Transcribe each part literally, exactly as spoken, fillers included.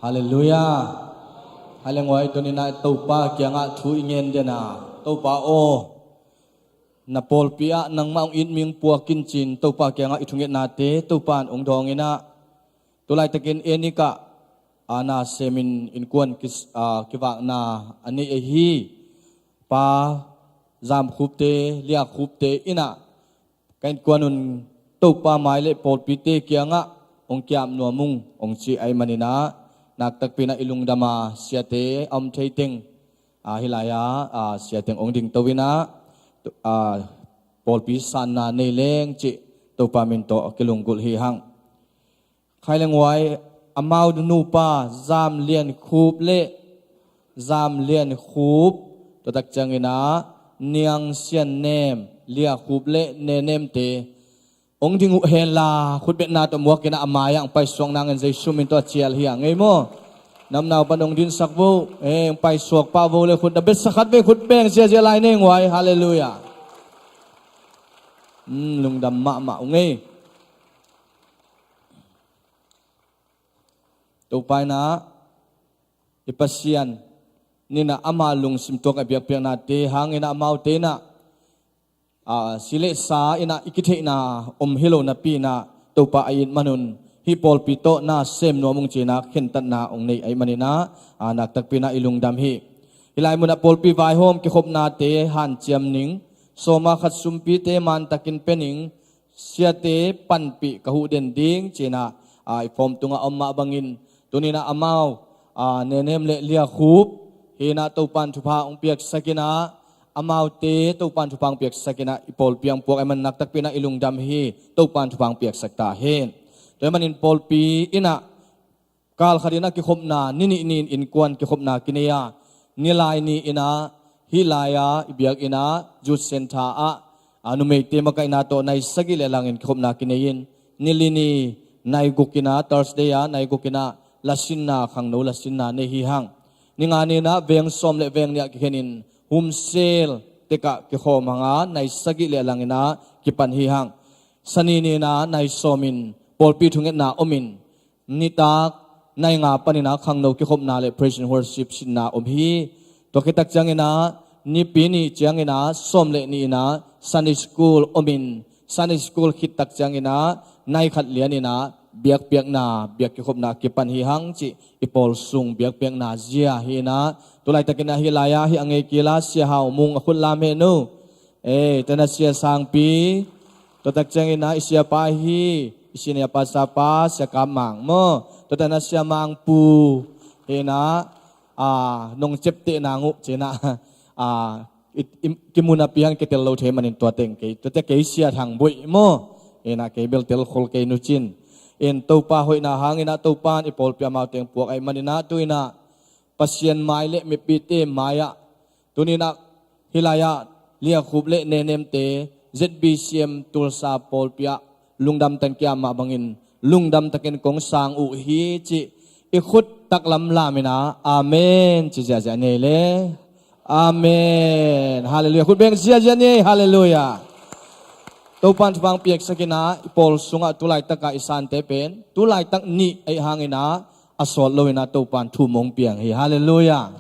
Halleluiah. Halleluiah. Tuninah Topa kiangah thu i ngen dena, Topa aw, na pawlpi ah nangmah hong it ming puakin cin Topa kiangah i thungetnate Topan hong dawnginah, tulaitakin enikah a na semin innkuan kis-, a, kivakna a nei ahi Pa Zamkhupte, Liakhupte innah ka innkuan un Topa mai le pawlpite kiangah hong kiap nuam ung hong ci ahih maninah, naktakpinah i lungdama siate a om thei teng, a, hih lai-ah, a, siateng hong dingto innah, a, pawlpi sanna nei leng cih Topa min tawh a kilunggulh hi hang. Khailenghuai, amau nupa Zam Lian Khup le Zam Lian Khup, tuatak cianginah Niang Sian Nem, Lia Khup le Ne Nemte hong ding uh henla, khutbetna tawh muakinah a mai-ah hong paisuak nangin Jesu min tawh a cial hi a ngei maw? Namnau pan hong dinsak vo, eh, hong paisuak pah vo le khut na betsa khat vei khut beng ziazia lai nenghuai. Halleluiah. Hmm, lungdam mahmah uh ngei. Topa innah i Pasian ninah ama lungsim tuak a biakpiaknate hanginah amaute innah, a, si le sa innah i kitheihna om hi lo napi innah Topa a it manun hih pawlpi tawh na sem nuam ung cinah khentatna hong nei ahih maninah, a, naktakpinah i lungdam hi. Hih lai munah pawlpi vaihawm kikhopnate hanciam ning, sawma khat sumpite mantakin pe ning, siate panpih ka huh den ding cinah, a, i phawm tungah a om mah bangin tuninah amau, a, Ne Nem le Lia Khup hinah Topan thupha hong piaksakinah, amaute Topan thupha hong piaksakinah i pawlpi hong puak ahih man naktakpinah i lungdam hi. Topan thupha hong piaksak ta hen. Tua ahih manin pawlpi innah kal khatinah kikhopna, ni nih ni-in innkuan kikhopna kinei a, ni lai ni-inah hih lai-a i biakinnah Youth Centre ah, a, numeite makaihna tawh nai sagih le langin kikhopna kinei in, ni li ni nai gukinah, Thursday ah nai gukinah lasinna, khangno lasinna nei hi hang. Ni nga ni-inah veng sawm le veng nih ah kikhenin humsel tekah kikhawm hanga nai sagih le langinah kipan hi hang. Sani ni-inah nai sawmin pawlpi thungetna omin, nitak nai nga paninah khangno kikhopna le praise and worship sinna om hi. Tua khittak cianginah nipi ni cianginah sawm le ni-inah Sunday school omin, Sunday school khittak cianginah nai khat lianinah biakpiakna, biak kikhopna kipan hi hang cih i pawl sung biakpiakna zia hi-inah, tulaitakinah hih lai-ah hih a ngei kila Sia Hau Mung a khut lam hen uh. Ei, tena Sia Sangpi, tuatak cianginah i siapa hi, i senior pastor pa Sia Kap Mang maw, tuatena Sia Mang Pu hinah, a, nong cepteh nang uh cinah, a, i, i, kimunapi hang kitel lo thei manin tua teng kei, tuate kei Sia Thang Buih maw, hinah kei bel telkhol kei nu cin. In Topa hoihna hanginah Topan i pawlpi amau teng puak ahih maninah tuinah Pasian mai le mipite mai-ah tuninah hih lai-ah Lia Khup le Ne Nemte Z B C M Tulsa pawlpi ah lungdam takin kiam mah bangin lungdam takin kong sang uh hi cih i khut taklam laminah amen ci ziahziah ni ei le. Amen. Halleluiah. Khut beng ziahziah ni ei. Halleluiah. Topan thupha hong piaksakinah i pawl sungah tulaitakah i sante pen tulaitak nih ahih hanginah a sawt loinah Topan thum hong piang hi. Halleluiah.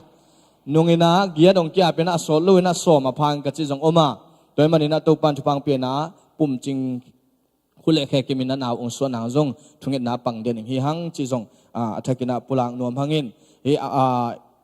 Nunginah giat hong kiapinah a sawt loinah sawm a phan ka cih zong om a, tua ahih maninah Topan thupha hong pianah pumcing khut le khe kimin a nau hong suah nang zong thungetna pang den hi hang cih zong, a, a thakinah pulak nuam hangin hi, a, a,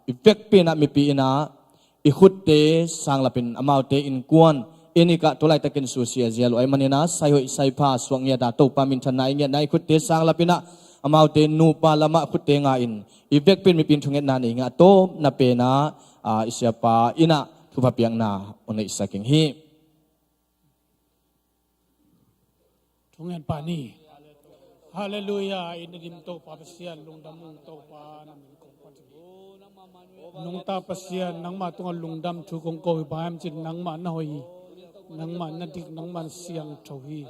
i vekpi inah mipi inah i khutte sanglapin amaute innkuan enikah tulaitakin susia zial uh ahih maninah saihoih saipha suak ngiata Topa minthanna i ngiatna i khutte sanglapinah amaute nupa lamah khutte nga-in i vekpin mipin thungetna nei ngah tawpna penah, a, i siapa inah thupha piakna hong neihsak ing hi. Thungen pah ni. Halleluiah. I na dim Topa Pasian, lungdam ung Topa, na min kong phat hi. Nungta Pasian, nangmah tungah lungdam thu kong ko hi, bang hiam cih leh nangmah na hoih hi. Nangmah na dik, nangmah na siangtho hi.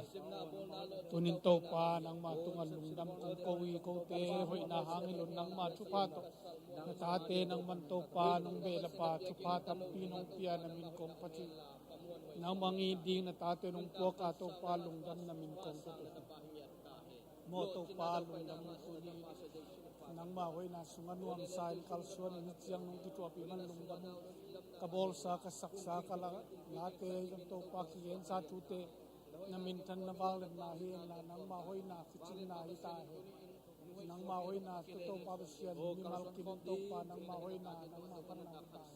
Tunin Topa, nangmah tungah lungdam kong ko hi, kote hoihna hang hi lo, nangmah thupha tawh na tate nangman Topa nong behlap a, thupha tampi nong pia, na min kong phat hi. Nangmah hong it ding na tate nong puak a, Topa lungdam, na min kong phat hi. Maw Topa, lungdam ung tuni. Nangma hoihna sungah nuamsa in kalsuan in, hih ciang nong kithuahpih man lungdam ung. Ka bawlsa, ka saksa, ka la, late zong Topa, kigensa thute na minthanna vangliatna hi inla, nangma hoihna kicingna hi ta hen. Nangma hoihna tawh Topa Pasian mimal kim in Topa, nangma hoihna, nangma phatna hi ta hen.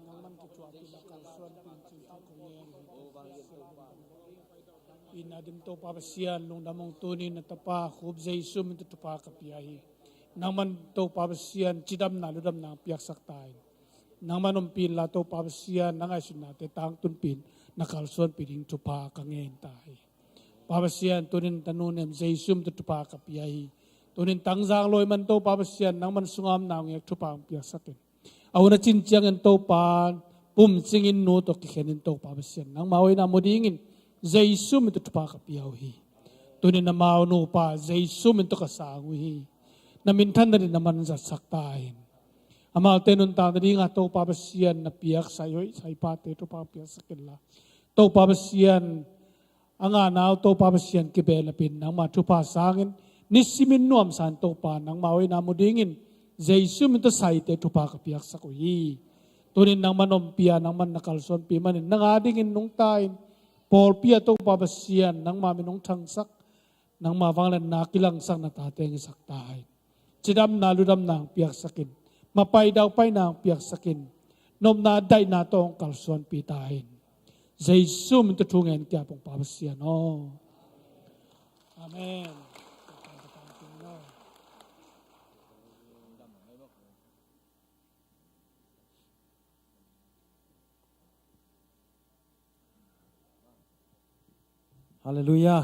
Nangman kithuahpih na kalsuanpih in cih thu ka ngen hi. Inn a ding Topa Pasian, lungdam ung tuni, na tapa Khup Jesu min tawh thupha ka pia hi. Nangman Topa Pasian cidamna ludamna piaksak ta in. Nangman ompih inla Topa Pasian, na ngaihsutnate tangtunpih in na kalsuanpih ding thupha ka ngen ta hi. Pa Pasian, tunin tanu nem Jesu min tawh thupha ka pia hi. Tunin tangzang lawi man Topa Pasian, nangman sunga omna hong ek thupha hong piaksak in. A hun a cin ciangin Topa, pumcing in nu tawh kikhen in Topa Pasian, nangma hoihna mu dingin Jesu min tawh thupha ka pia uh hi. Tunin amau nupa Jesu min tawh ka sang uh hi. Na minthanna ding na man zatsak ta in. Amaute nuntakna dinga Topa Pasian na piak sai hoih sai phate thupha piaksak inla, Topa Pasian, a ngahna uh Topa Pasian kibelapin nangma thupha sangin nisimin nuamsa in Topa, nangma hoihna mu dingin Jesu min tawh saite thupha ka piaksak uh hi. Tunin nangman ompih a, nangman na kalsuanpih manin nang a dingin nungta in, pawlpi ah Topa Pasian, nangma min hong thangsak, nangma vangliatna kilangsak na tate hong hisak ta in. Cidamna ludamna hong piaksak in. Mapai daupaina hong piaksak in. Nopna daihna tawh hong kalsuanpih ta in. Jesu min tawh thu ngen ka ap ung Pa Pasian aw. Amen. Halleluiah.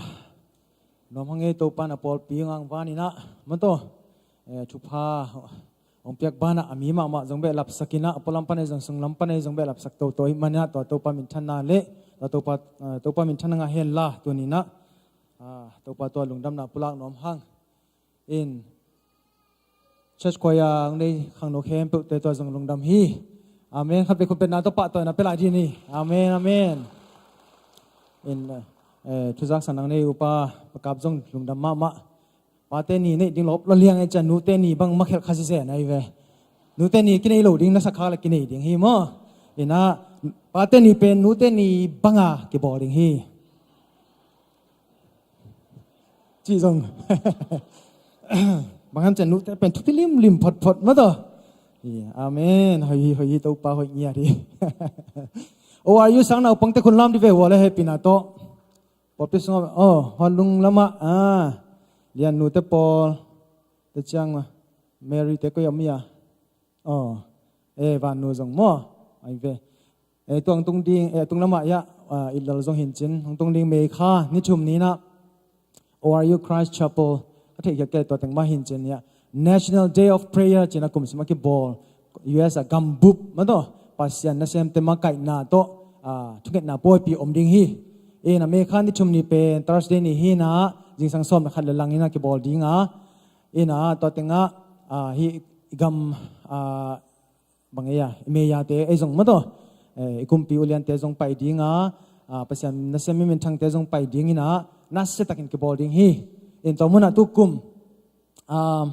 Nuam hang ei, Topa na pawlpi hong ang vaninah, maw taw, eh, thupha hong piak banah a mi mahmah zong behlapsak inah, a pualam pan ei zong, sunglam pan ei zong behlapsak toto ahih maninah, tua Topa minthanna le tua Topa, eh, Topa minthanna ngah henla tuninah, ah, Topa tua lungdamna pulak nuam hang. In church choir a hong nei khangno khempeuhte tua zong lungdam hi. Amen. Khat vei khumpetna tawh pahtawina pia lai dih ni. Amen, amen. In, eh, thuzaksan a hong nei upa Pa Kap zong lungdam mahmah. Pate ni neih ding lawp lua liang ei ciah, nute ni bang makhelh kha zizen ahi ve. Nute ni kinei lo ding na sa khak le kinei ding hi maw. Inah pate ni pen nute ni banga kibawl ding hi. Cih zong bang hiam ciah, nute pen thupi limlim photphot maw taw. Amen. Hoih hi, hoih hi, Topa hoih ngiat hi. O R U sang naupangte khun lam dih ve ua le hehpihna tawh. Pawlpi sungah, oh, Huan Lung lamah, ah, Lian nute pawl te ciang, Mary te koi om ia. Aw, eh, Vannu zong maw, ai ve. Eh, tuang tung ding, eh, tung lamah ia, ah, itlal zong hincin hong tung ding, May kha ni thum ninah O R U Christ Chapel, ka theihkhiat kei tua teng mah hincin ia, National Day of Prayer cinah kum sim a kibawl, U S a gambup mah tawh Pasian nasemte makaihna tawh, ah, thungetna pawipi om ding hi. Inah May kha ni thum ni pen Thursday ni hinah zingsang sawm le khat le lang inah kibawl dinga, inah tua tengah, ah, hih i gam, ah, bang ei a, i meyate ei zong mah taw, eh, i kumpi uliante zong pai dinga, ah, Pasian nasem mi minthangte zong pai dinginah nasiatakin kibawl ding hi. In tua munah tukum, ah,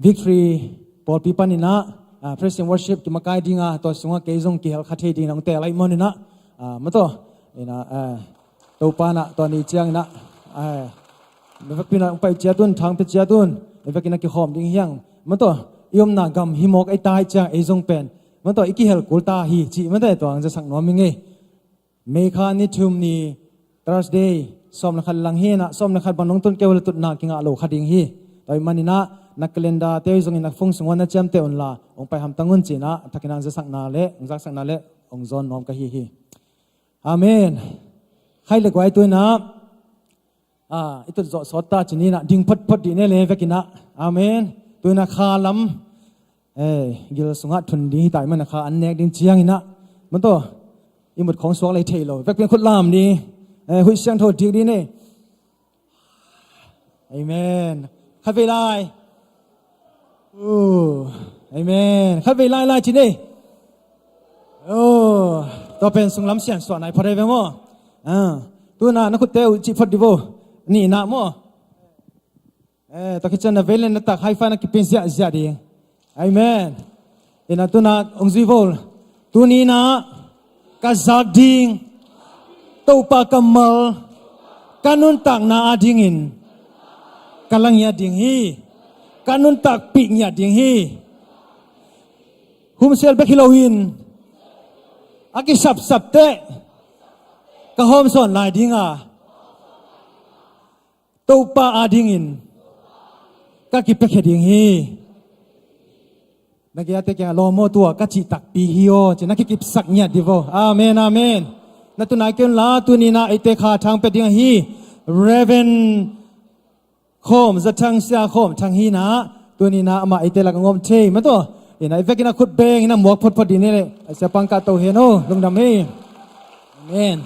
Victory pawlpi paninah, ah, praise and worship kimakai dinga, tua sungah kei zong kihel kha thei dingin hong teel ahih maninah, ah, mah taw, inah, ah, Topa inah tua ni cianginah, ah, vekpinah hong pai ciat un, thangpia ciat un, ei vekinah kikhawm ding hiang. Mah taw, i omna gam hih mawk ei ta ahih ciang ei zong pen, mah taw, i kihel kul ta hi cih mah taw, tua hong zasak nuam hi ngei. May kha ni thum ni Thursday, sawm le khat lang hinah, sawm le khat bang nong tun kei uh le tutna kingah lo kha ding hi. Tua ahih maninah na calendar te zongin na phone sungah na ciamteh unla, hong pai hamtang un cinah a thakin hong zaksakna le, hong zaksakna le hong zawn nuam ka hi hi. Amen. Khaih le guai, tuinah, ah, i tut zawh sawt ta cininah ding photphot dih ne le vekinah. Amen. Tuinah kha lam, eh, gil sungah thun ding hi ta ahih manah kha an nek ding cianginah, mah taw, i mut khawng suak lei thei lo, vekpin khut lam ding, eh, huih siangtho dik ding ne. Amen. Khatvei lai. Uh, amen. Khatvei lai lai ci ne. Oh, tua pen sunglam siansuah nai phot ei ve maw. Ah, tuinah na khutte uh cih phot dih vo. Nihna maw. Eh, tua khit ciang na vei le na tak high five na kipia ziahziah ding. Amen. Ina tuna hong zui vo. Tuni-in ah ka zak ding, Topa kammal, ka nuntakna adingin ka la ngiat ding hi. Ka nuntakpih ngiat ding hi. Hun sial bek hi loin a kisapsap teh ka hawmsawn lai ding a, Topa adingin ka kipiakhia ding hi. Na gei-a te kiangah lawm aw, tua ka cih takpi hi aw, ci-in na kikipsak ngiat dih vo. Amen, amen. Na tunai kei un la, tuni-in ah eite kha thang pia ding ahi Reverend Khawm Za Thang, Sia Khawm Thang hi-in ah, tuni-in ah amah eite lakah hong om thei mah tawh. Ina i vekin a khut beng in a muak photphot dih ni leh, Siapa hong kahto hen aw, lungdam hi. Amen.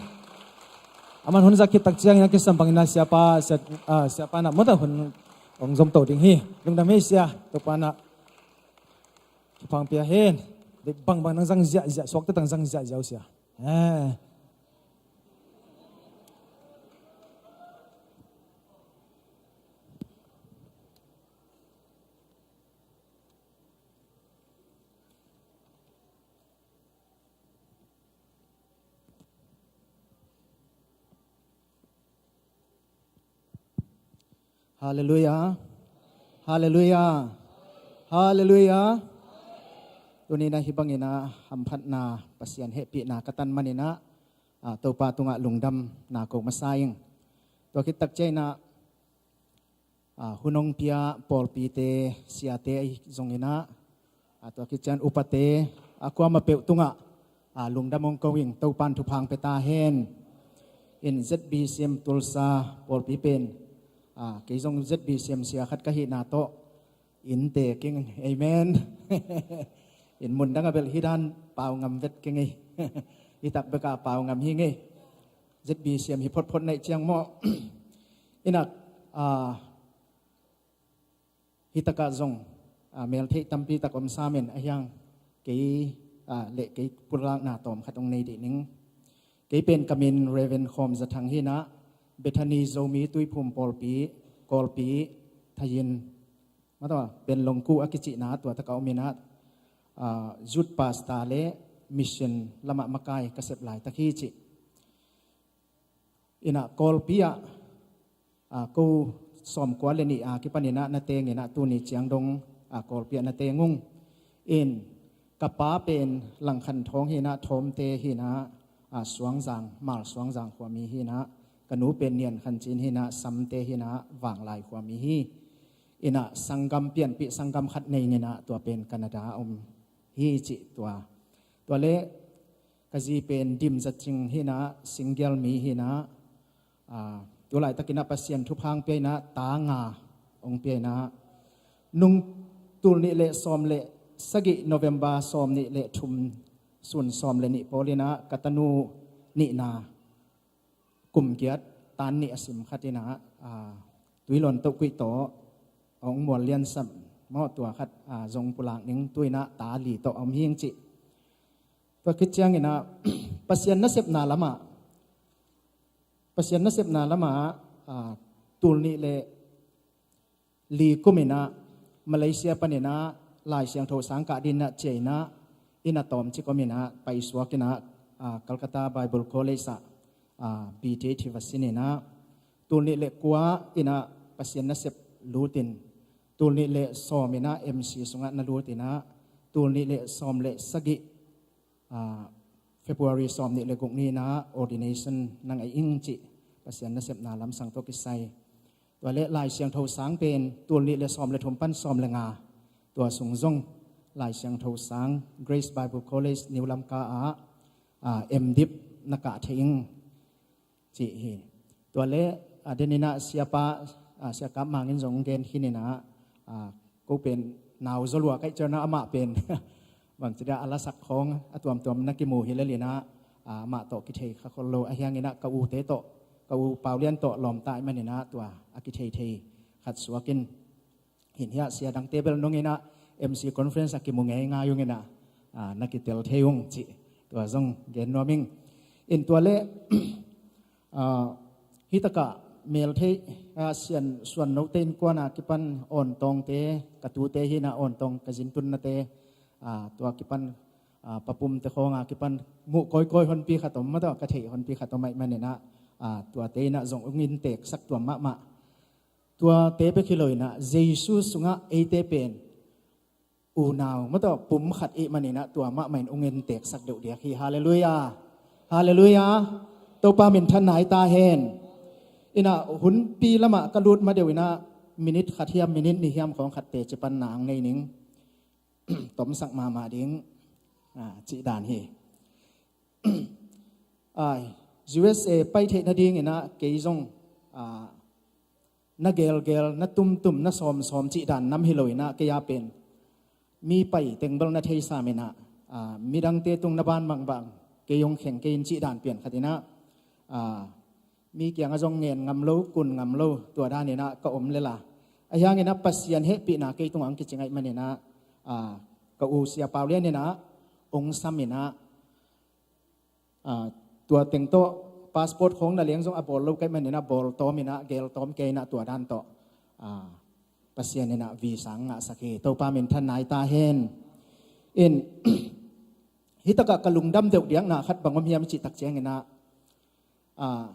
Aman hun zak khit tak ciangin a kisam bangin a Siapa, Sia, ah, Siapa in a mawtaw hun hong zom to ding hi. Lungdam hi Sia, Topa in a thupha hong pia hen. Dik bangbang nang zang ziahziah, suakta tang zang ziahziah uh Sia. Eh. Halleluiah. Halleluiah. Halleluiah. Tuni-in ah hih bangin a hamphatna, Pasian hehpihna ka tan manin ah, ah, Topa tungah lungdamna ko masa ing. Tua khit tak ciangin ah, ah, hun hong pia pawlpite, siate ahi zongin ah, ah, tua khit ciang upate, ah, kuamah peuh tungah, ah, lungdam hong ko ing. Topa in thupha hong pia ta hen. In Z B C M Tulsa pawlpi pen, ah, kei zong Z B C M sia khat ka hihna tawh in te keng. Amen. In mun dang a bel hih dan pau ngam vet keng ei. Hih tak bek a pau ngam hi ngei. Z B C M hi photphot naih ciang maw. Ina, ah, hih takah zong, ah, meltheih tampi tak om sam in, ahi hang kei, ah, le kei pulakna tawm khat hong nei dih ning. Kei pen ka min Reverend Khawm Za Thang hi-in ah, Bethany Zomi Tuiphum pawlpi, Kawlpi, Thayin, mataw, Penlongku a kicihna tua takah om in ah, ah, youth pastor le mission lamah makai ka sep laitak hi cih. Ina Kawlpi ah, ah, ko sawmkua le nih a kipan in ah na teng in ah tuni ciang dong, ah, Kawlpi ah na teng ung. In ka pa pen Langkhan Thawng hi-in ah, Thawmte hi-in ah, ah, Suangzang, Mal Suangzang khuami hi-in ah, ka nu pen Nian Khan Cin hi-in ah, Samte hi-in ah, Vanglai khuami hi. Ina sanggam pianpih sanggam khat nei in ah tua pen Canada a om hi cih tua. Tua le ka zi pen Dim Za Cing hi-in ah, Singgial mi hi-in ah, ah, tu laitakin ah Pasian thupha hong pia in ah, ta nga hong pia in ah, nung tul nih le sawm le sagih November sawm nih le thum, sun sawm le nih pawl in ah ka tanu nihna kum giat tan nih a sim khat in ah, ah, tuilon tohkuih tawh a hong mual liansam maw, tua khat, ah, zong pulak ning. Tu-in ah ta li tawh a om hi ing cih. Tua khit ciangin ah Pasian nasepna lamah, Pasian nasepna lamah, ah, tul nih le li kum in ah Malaysia panin ah Lai Siangtho sang kah dingin ah ciah in ah, inn a tawmcik om in ah paisuak in ah, ah, Calcutta Bible College ah, ah, B T hi va sin in ah, tul nih le kua in ah Pasian nasep lut in, tul nih le sawm in ah M C sungah na lut in ah, tul nih le sawm le sagih, ah, February sawm nih le guk ni-in ah ordination na ngah ing cih Pasian nasepna lamsang tawh kisai. Tua le Lai Siangtho sang pen tul nih le sawm le thum pan sawm le nga, tua sung zong Lai Siangtho sang Grace Bible College New Lamka ah, ah, M.Div na kah thei ing cih hi. Tua le, ah, den in ah Siapa, ah, Sia Kap Mang in zong gen khin in ah, ah, ko pen nau zaw lua ka hih ciangin ah amah pen bangci dia a lasak khawng a tuamtuam na kimu hi lel in ah, ah, amah tawh kithei kha khol lo, ahi hangin ah ka ute tawh, ka u Pau Lian tawh lawmta ahih manin ah tua a kitheithei khat suak in. Hin hiah sia dangte bel nung in ah M C conference a kimu ngeingai ung in ah, ah, na kitel thei ung cih tua zong gen nuam ing. In tua le, ah, hih takah Meltheih a sian suan note innkuana kipan awntawngte, ka tute hina awntawng ka zintunnate, aa, tua kipan, aa, papumte khawnga kipan muh kawikawi honpi khat om mah tawh, ka theih honpi khat om ahih maninah, aa, tuate inah zong ong innteeksak tuam mahmah. Tuate bek hi lo inah Jesu sungah eite pen unau mah tawh pum khat ih maninah tua mahmah in ong innteeksak deuh diak hi. Halleluiah. Halleluiah. Topa minthanna hi ta hen. Inah hunpi lamah ka lut ma deuh inah minit khat hiam minit nih hiam khawng khat teci panna ang nei ning. Tomsak mahmah ding, ah, cih dan hi. Ai, U S A pai theih nadinginah kei zong, ah, na gelgel, na tumtum, na sawmsawm cih dan nam hi lo inah kei a pen mi pai teng bel na thei sam inah, aa, midangte tung na ban bangbang kei hong kheng kei in cih dan pian khat inah, aa, mi kiangah zong ngen ngam lo, kun ngam lo, tua dan inah ka om lela. Ahi hanginah Pasian hehpihna kei tungah hong kici ngaih maninah, aa, ka u Sia Pau Lian inah ong sam inah, aa, tua teng tawh passport khawng na leng zong a bawl lo ka hih maninah bawl tawm inah gel tawm kei inah tua dan tawh, aa, Pasian inah visa ngahsak hi. Topa minthanna hi ta hen. In, hitakah ka lungdam deuh diakna khat bang om hiam i cih tak cianginah, aa,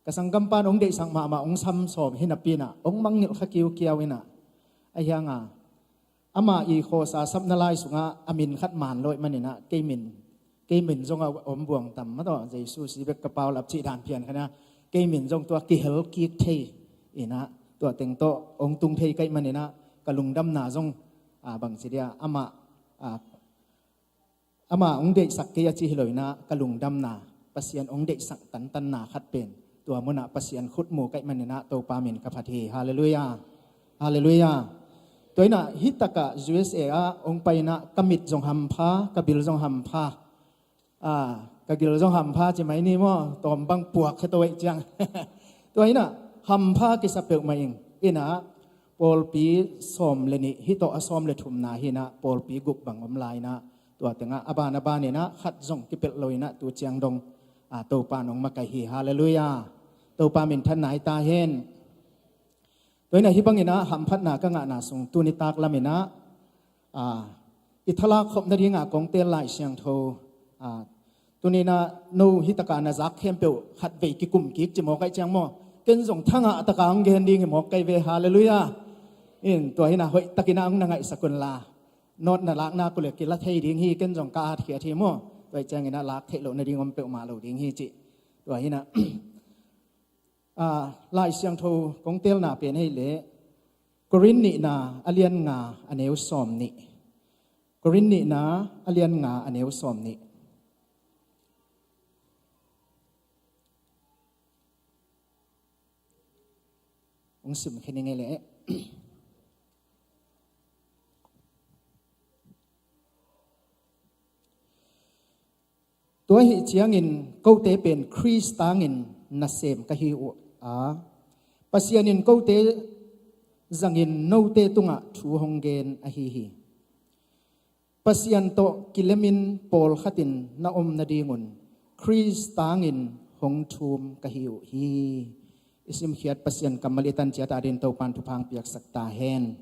ka sanggampa in ong deihsak mahmah ong sam sawm hi napi inah ong mangngilh kha kiukiau inah, ahi hanga ama i khawsa sapna lai sungah a min khat man lo ahih maninah kei min, kei min zong a om buang tam mah tawh, Jesu si bek ka paulap cih dan pian khat inah kei min zong tua kihel kik thei inah tua teng tawh ong tung thei ka hih maninah ka lungdamna zong, a, bangci dia amah, a, ama ong deihsak kei a ci hi lo inah ka lungdamna, Pasian ong deihsak tantanna khat pen tua munah Pasian khutmu ka hih maninah Topa min ka phat hi. Halleluiah. Halleluiah. Tua inah hitakah U S A ah ong pai inah ka mit zong hampha, ka bil zong hampha. Aa, ka bil zong hampha ci mai ni maw, tawm bang puak khe to ahih ciang. Tua inah hampha kisa peuhmah ing. Inah pawlpi sawm le nih, hih tawh a sawm le thumna hi inah pawlpi guk bang om lai inah tua tengah a ban a ban inah khat zong kipelh lo inah tu ciang dong, aa, Topa in ong makaih hi. Halleluiah. Topa minthanna hi ta hen. Tua inah hih bang inah hamphatna ka ngahna sung tuni tak lam inah, aa, i thalak khop nadinga kong teel Lai Siangtho, aa, tuni inah no hitakah na zak khempeuh khatvei kikum kik ci mawk ahih ciang maw, ken zong thangah taka hong gen ding hi mawk kei ve. Halleluiah. In tua hi inah hoih tak inah hong na ngaihsak unla, note na lak nak uh leh kila thei ding hi, ken zong ka atkhiat hi maw. Tua ahih ciang inah lak theih loh nading om peuhmah lo ding hi cih. Tua hi inah, aa, Lai Siangtho kong teelna pen hi leh Korin nihna a lian nga a neu sawm nih. Korin nihna a lian nga a neu sawm nih. Ong sim khe ning ei leh. Tua ahih ciangin kote pen Khrist tangin nasem ka hi uh a, Pasian in kote zangin note tungah thu hong gen ahi hi. Pasian tawh kilemin pawlkhatin na om nadingun Khrist tangin hong thum ka hi uh hi. I simkhiat Pasian kammal i tan ciat adin Topan thupha hong piaksak ta hen.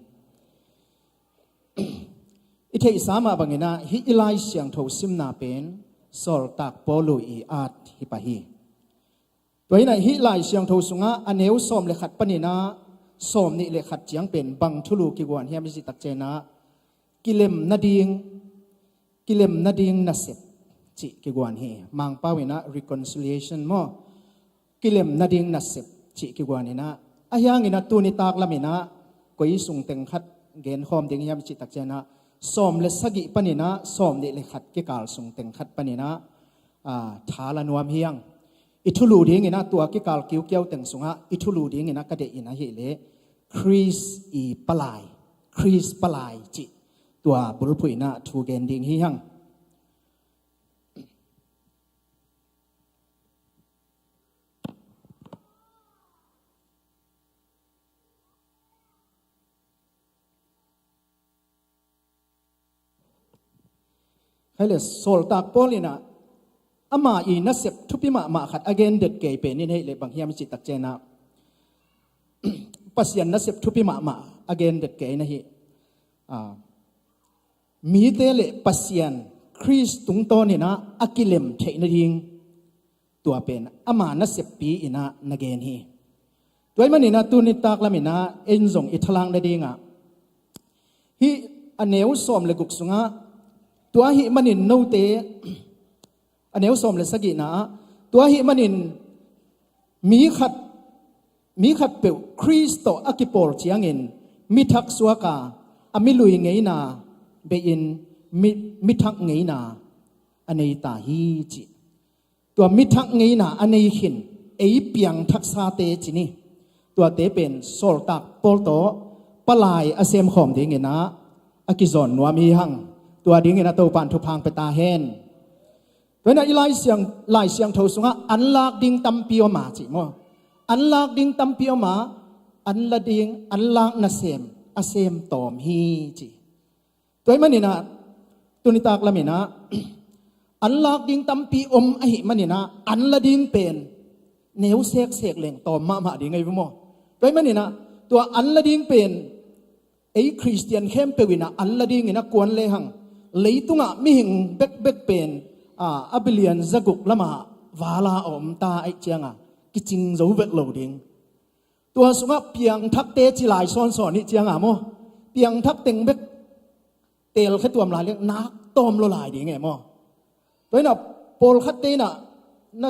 I theihsa mah banginah hih i Lai Siangtho simna pen Sawltak Paul i at hi pah hi. Tua inah hih Lai Siangtho sungah a neu sawm le khat paninah sawm nih le khat ciang pen bang thulu kiguan hiam i cih tak cianginah kilem nading, kilem nading nasep cih kiguan hi. Mangpau inah reconciliation maw, kilem nading nasep cih kiguan inah, ahi hanginah tuni tak lam inah koi sung teng khat genkhawm ding hiam i cih tak cianginah sawm le sagih paninah sawm nih le khat kikal sung teng khat paninah, aa, tha la nuam hi hang. I thulu dinginah tua kikal kiukiau teng sungah i thulu dinginah ka deih inah hi leh Khrist i palai, Khrist palai cih tua bulphuh inah thu gen ding hi hang. Khaile, Sawltak Paul inah ama i nasep thupi mahmah khat a gen det kei pen in hei leh bang hiam i cih tak cianginah, Pasian nasep thupi mahmah a gen det kei na hi. Ah, mite le Pasian Khrist tungtawn inah a kilem theih nading tua pen ama naseppi inah na gen hi. Tua ahih maninah tuni taklam inah ei zong i thalak nadingah hih a neu sawm le guk sungah, tua ahih manin note, a neu sawm le sagihna ah, tua ahih manin mi khat, mi khatpeuh Khrist tawh a kipawl ciangin mi thak suak a, a milui ngeina beihin mi, mi thak ngeina a nei ta hi, ci. Tua mi thak ngeina a nei khin ei piangthaksate ci ni. Tuate pen sawltak Paul tawh palai a semkhawm dinginah a kizawn nuam hi hang. Tua dinginah Topan thupha pia ta hen. Tua inah i Lai Siang, Lai Siangtho sungah an lak ding tampi om a, ci maw? An lak ding tampi om a, an la ding, an lak nasem a sem tawm hi, ci. Tua ahih maninah tuni taklam inah an lak ding tampi om ahih maninah an la ding pen neu seksek leng tawm mahmah ding ahi ve maw? Tua ahih maninah tua an la ding pen ei Khristian khempeuh inah an la dinginah kuan lehang leitungah mihing bekbek pen, a, a billion zaguk lamah vala a om ta ahih cianga kicing zo vet lo ding. Tua sungah piangthakte ci lai sawnsawn ih cianga maw? Piangthak teng bek teelkhia tuam lai leng nak tawm lo lai ding e maw? Tua inah pawlkhatte inah na,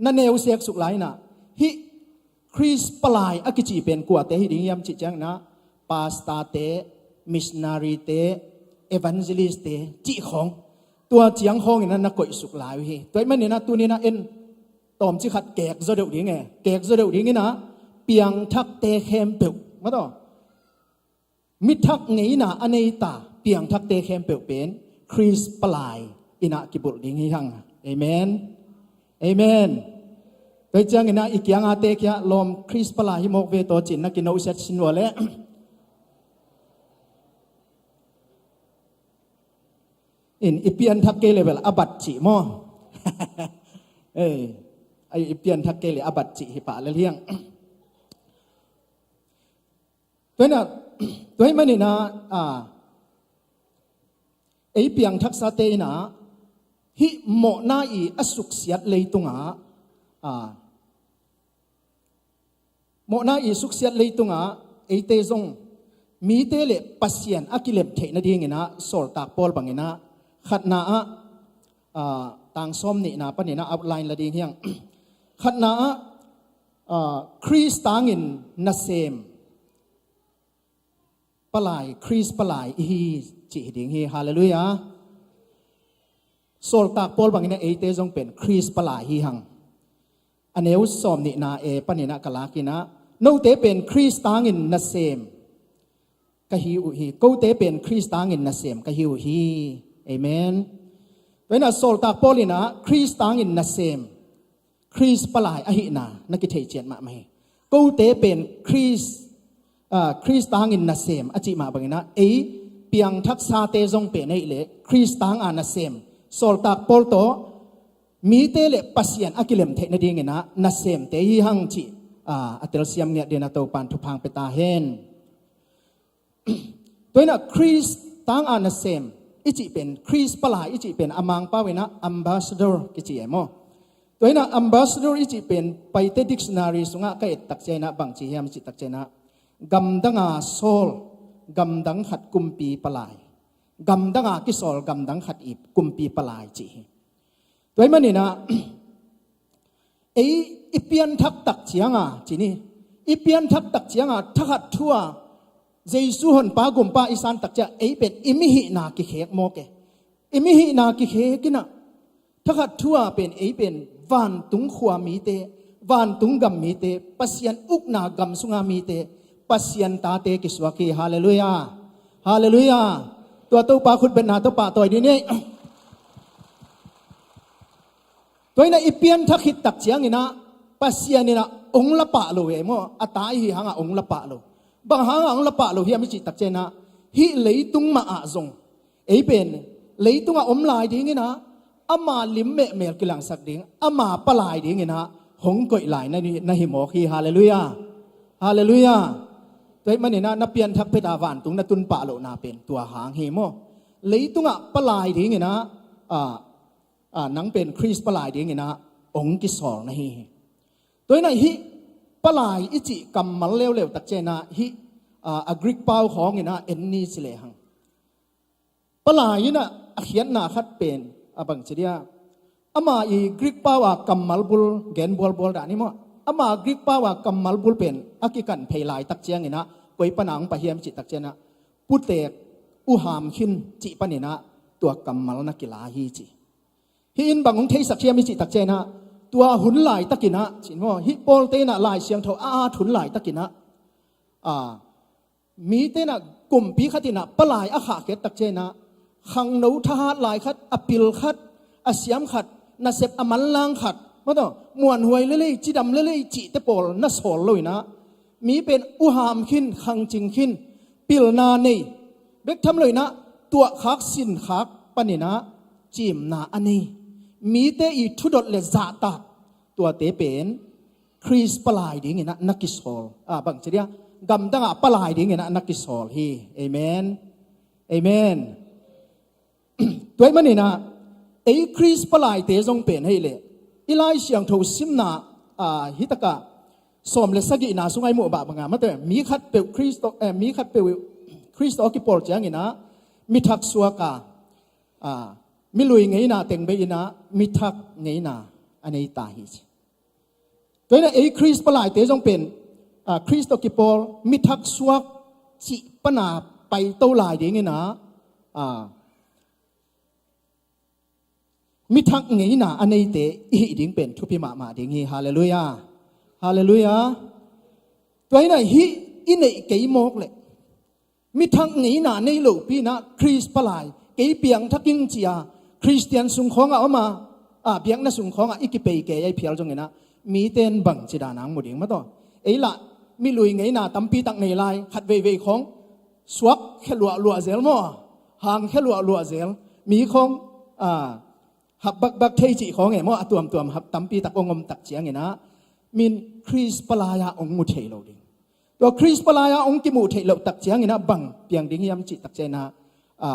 na neu seksuk lai inah hih Khrist palai a kici pen kuate hi ding hiam cih cianginah pastorte, missionaryte, evangelistte cih khawng, tua ciang khawnginah na koihsuk lai uh hi. Tua ahih maninah tuninah en tawmci khat kek zaw deuh ding e. Kek zaw deuh dinginah piangthakte khempeuh, mataw, mi thak ngeina a nei ta piangthakte khempeuh pen Khrist palai inah kibulh ding hi hang. Amen. Amen. Tua cianginah i kiangate kia lawm Khrist palai hi mawk ve tawh ci-in na kinohsiat sin ua leh in i pianthak kei le bel a bat cih maw? Ei, ai, i pianthak kei le a bat cih hi pah lel hiang. Tua inah, tua ahih maninah, a, ei piangthaksate inah hih mawhna i a suksiat leitungah, a, mawhna i suksiat leitungah eite zong mite le Pasian a kilem theih nadinginah sawltak Paul banginah khatna ah, a, tang sawm nihna paninah outline la ding hiang. Khatna ah, a, Khrist tangin nasem palai, Khrist palai ihi cih hi ding hi. Halleluiah. Sawltak Paul banginah eite zong pen Khrist palai hi hang. A neu sawm nihna e paninah ka lakinah note pen Khrist tangin nasem ka hi uh hi. Kote pen Khrist tangin nasem ka hi uh hi. Amen. Tua inah sawltak Paul inah Khrist tangin nasem Khrist palai ahihna na kithei ciat mahmah hi. Kote pen Khrist, a, Khrist tangin nasem a cih mah banginah ei piangthaksate zong pen ahih leh Khrist tanga nasem sawltak Paul tawh mite le Pasian a kilem theih nadinginah nasemte hi hang cih, a, a telsiam ngiat dinah Topan thupha pia ta hen. Tua inah Khrist tanga nasem i cih pen, Khrist palai i cih pen a Mangpau inah ambassador kici e maw? Tua inah ambassador i cih pen Paite dictionary sungah ka et takcianginah bangci hiam i cih takcianginah gamdanga sawl, gamdang khat kumpi palai, gamdanga kisawl gamdang khat i kumpi palai cih hi. Tua ahih maninah ei i pianthak tak cianga ci ni, i pianthak tak cianga thakhat thu-a Jesu honpa gumpa i san tak ciang ei pen i mihihna kikhek mawk e. I mihihna kikhek inah thakhat thu-a pen ei pen vantung khua mite, vantung gam mite, Pasian ukna gam sunga mite, Pasian tate kisuak hi. Halleluiah. Halleluiah. Tua Topa khutbetna tawh pahtawi dih ni. Tua inah i pianthak khit tak cianginah Pasian inah ong la pah lo e maw? A ta ihi hangah ong la pah lo. Bang hangah ong la pah lo hiam i cih tak cianginah hih leitung mah ah zong ei pen leitungah om lai dinginah ama lim mehmel kilangsak ding, ama palai dinginah hong koih lai na, na hi mawk hi. Halleluiah. Halleluiah. Tua ahih maninah na pianthak phet a vantung na tun pah lohna pen tua hang hi maw? Leitungah palai dinginah a, a, nang pen Khrist palai dinginah ong kisawl na hi hi. Tua inah hih palai i cih kammal leuleu tak cianginah hih a, a Greek pau khawnginah en ni ci lehang palai inah a khiatna khat pen a bangci dia, ama i Greek pau a kammal bul gen bualbual dah ni maw? Ama Greek pau a kammal bul pen a kikan phei laitak cianginah koi pana hong pah hiam cih tak cianginah putek uham khin cih paninah tua kammal na kila hi ci. Hih in bang hong theisak hiam i cih tak cianginah tua hun laitakinah cih maw, hih Pawlte inah Lai Siangtho a at hun laitakinah a, mite inah kumpi khat inah palai a khahkhiat tak cianginah khangno thahat lai khat, a pil khat, a siam khat, nasep a manlang khat, mataw muanhuai lelei, cidam lelei cihte pawl na sawl loinah mi pen uham khin, khangcing khin, pilna nei, bek tham loinah tuahkhak sinkhak paninah cimna a nei mite i thudot le zahtak tuate pen Khrist palai dinginah na kisawl, a bangci dia, gamdangah palai dinginah na kisawl hi. Amen. Amen. Tua ahih maninah ei Khrist palaite zong pen hei leh i Lai Siangtho simna a, hitakah sawm le sagihna sungah i muh bah banga mate mi khat peuh Khrist tawh, eh, mi khat peuh Khrist tawh a kipawl cianginah mithak suak a, a, milui ngeina teng bei inah mithak ngeina a nei ta hi ci. Tua inah ei Khrist palaite zong pen a, Khrist tawh kipawl mithak suak cih pana paito lai dinginah a, mithak ngeina a neite i hih ding pen thupi mahmah ding hi. Halleluiah. Halleluiah. Tua inah hih i neih kei mawk leh mithak ngeina nei lopi inah Khrist palai kei piangthak ing ci-a Khristian sungkhawngah om a, a, biakna sungkhawngah i kipei kei a i phial zonginah mite in bangci dan a hong mu ding mataw? Ei lah milui ngeina tampi tak nei lai, khat veivei khawng suak khia luahluah zel maw, hang khia luahluah zel, mi khawng a, hap bakbak thei cih khawng e maw, a tuamtuam hap tampi tak hong om tak cianginah min Khrist palai-ah hong mu thei lo ding. Tua Khrist palai-ah hong kimuh theih loh tak cianginah bang piang ding hiam cih tak cianginah a,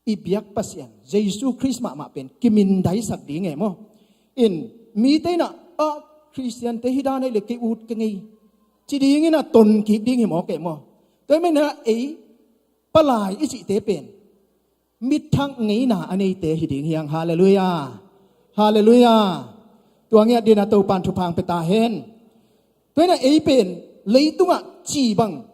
i biak Pasian Jesu Khrist mahmah pen kimindaisak ding e maw? In mite inah a, Khristiante hi dan ei le kei ut ka ngei ci dinginah tonkik ding hi mawk e maw? Tua ahih maninah ei palai i cihte pen mithak ngeina a neite hi ding hiang. Halleluiah. Halleluiah. Tua ngiat dinah Topan thupha hong pia ta hen. Tua inah ei pen leitungah ci bang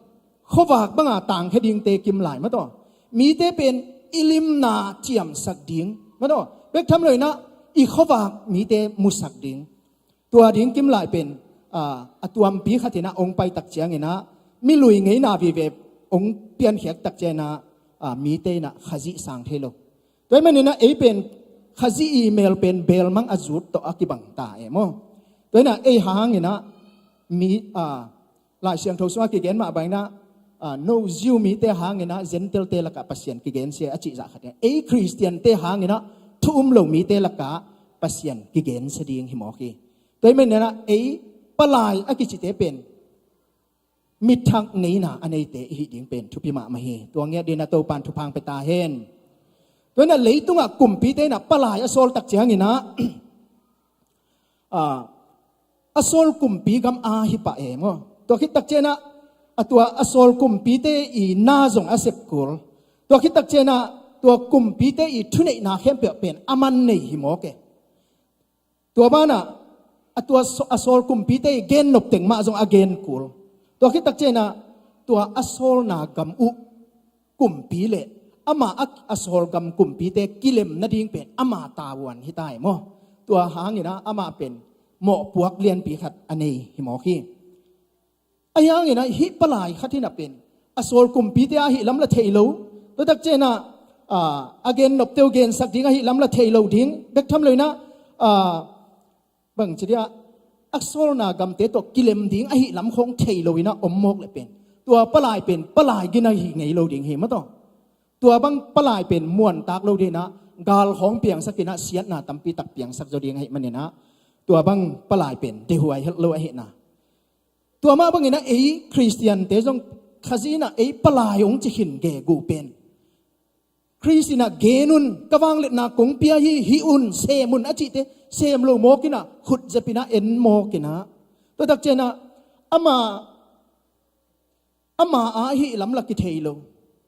khuavak banga tangkhia dingte kim lai mataw? Mite pen i limna ciamsak ding mataw? Bek tham loinah i khuavak mite musak ding. Tua ding kim lai pen a, a tuampi khatinah hong pai tak cianginah milui ngeina vive hong piankhiat tak cianginah a, mite inah Khazih sang thei lo. Tua ahih maninah ei pen Khazih i mel pen belmang a zut tawh a kibang ta e maw? Tua inah ei hanginah mi a, Lai Siangtho sungah kigen mah banginah a, no Jew mite hanginah Gentile-te lakah Pasian kigen sia a cihzah khat inah ei Khristiante hanginah thu um lo mite lakah Pasian kigensia ding hi mawk hi. Tua ahih maninah ei palai a kicite pen mithak ngeina a neite i hih ding pen thupi mahmah hi. Tua ngiat dinah Topan thupha hong pia ta hen. Tua inah leitungah kumpite inah palai a sawl tak cianginah a, a sawl kumpi gam a hi pah e maw? Tua khit tak cianginah a, tua a sawl kumpite i na zong a sep kul. Tua khit tak cianginah tua kumpite i thuneihna khempeuh pen a man nei hi mawk e. Tua banah a, tua saw-, a sawl kumpite i gen nop teng mah zong a gen kul. Tua khit tak cianginah tua a sawlna gam uh kumpi le amah a, a sawl gam kumpite kilem nading pen ama tavuan hi ta e maw? Tua hanginah amah pen mawhpuak lianpi khat a nei hi mawk hi. Ahi hanginah hih palai khat inah pen a sawl kumpite ahih lam la thei lo. Tua tak cianginah a, a gen nopte uh gensak ding ahih lam la thei lo ding. Bek tham loinah a, bangci dia, a sawlna gamte tawh kilem ding ahih lam khawng thei loinah om mawk leh pen tua palai pen palai gina hi ngei lo ding hi mataw? Tua bang palai pen muantak lo dinah gal khawng piangsakinah siatna tampi tak piangsak zaw ding ahih maninah tua bang palai pen dehuai helh lo ahihna. Tua mah bangin ah ei Khristiante zong Khazih in ah ei palai hong ci khin gegu pen Khrist in ah gen un, ka vangliatna kong pia hi, hih un, sem un a cihte sem lo mawk in ah, khut zep in ah en mawk in ah, tua tak ciang ah ama, ama a hih lam la kithei lo.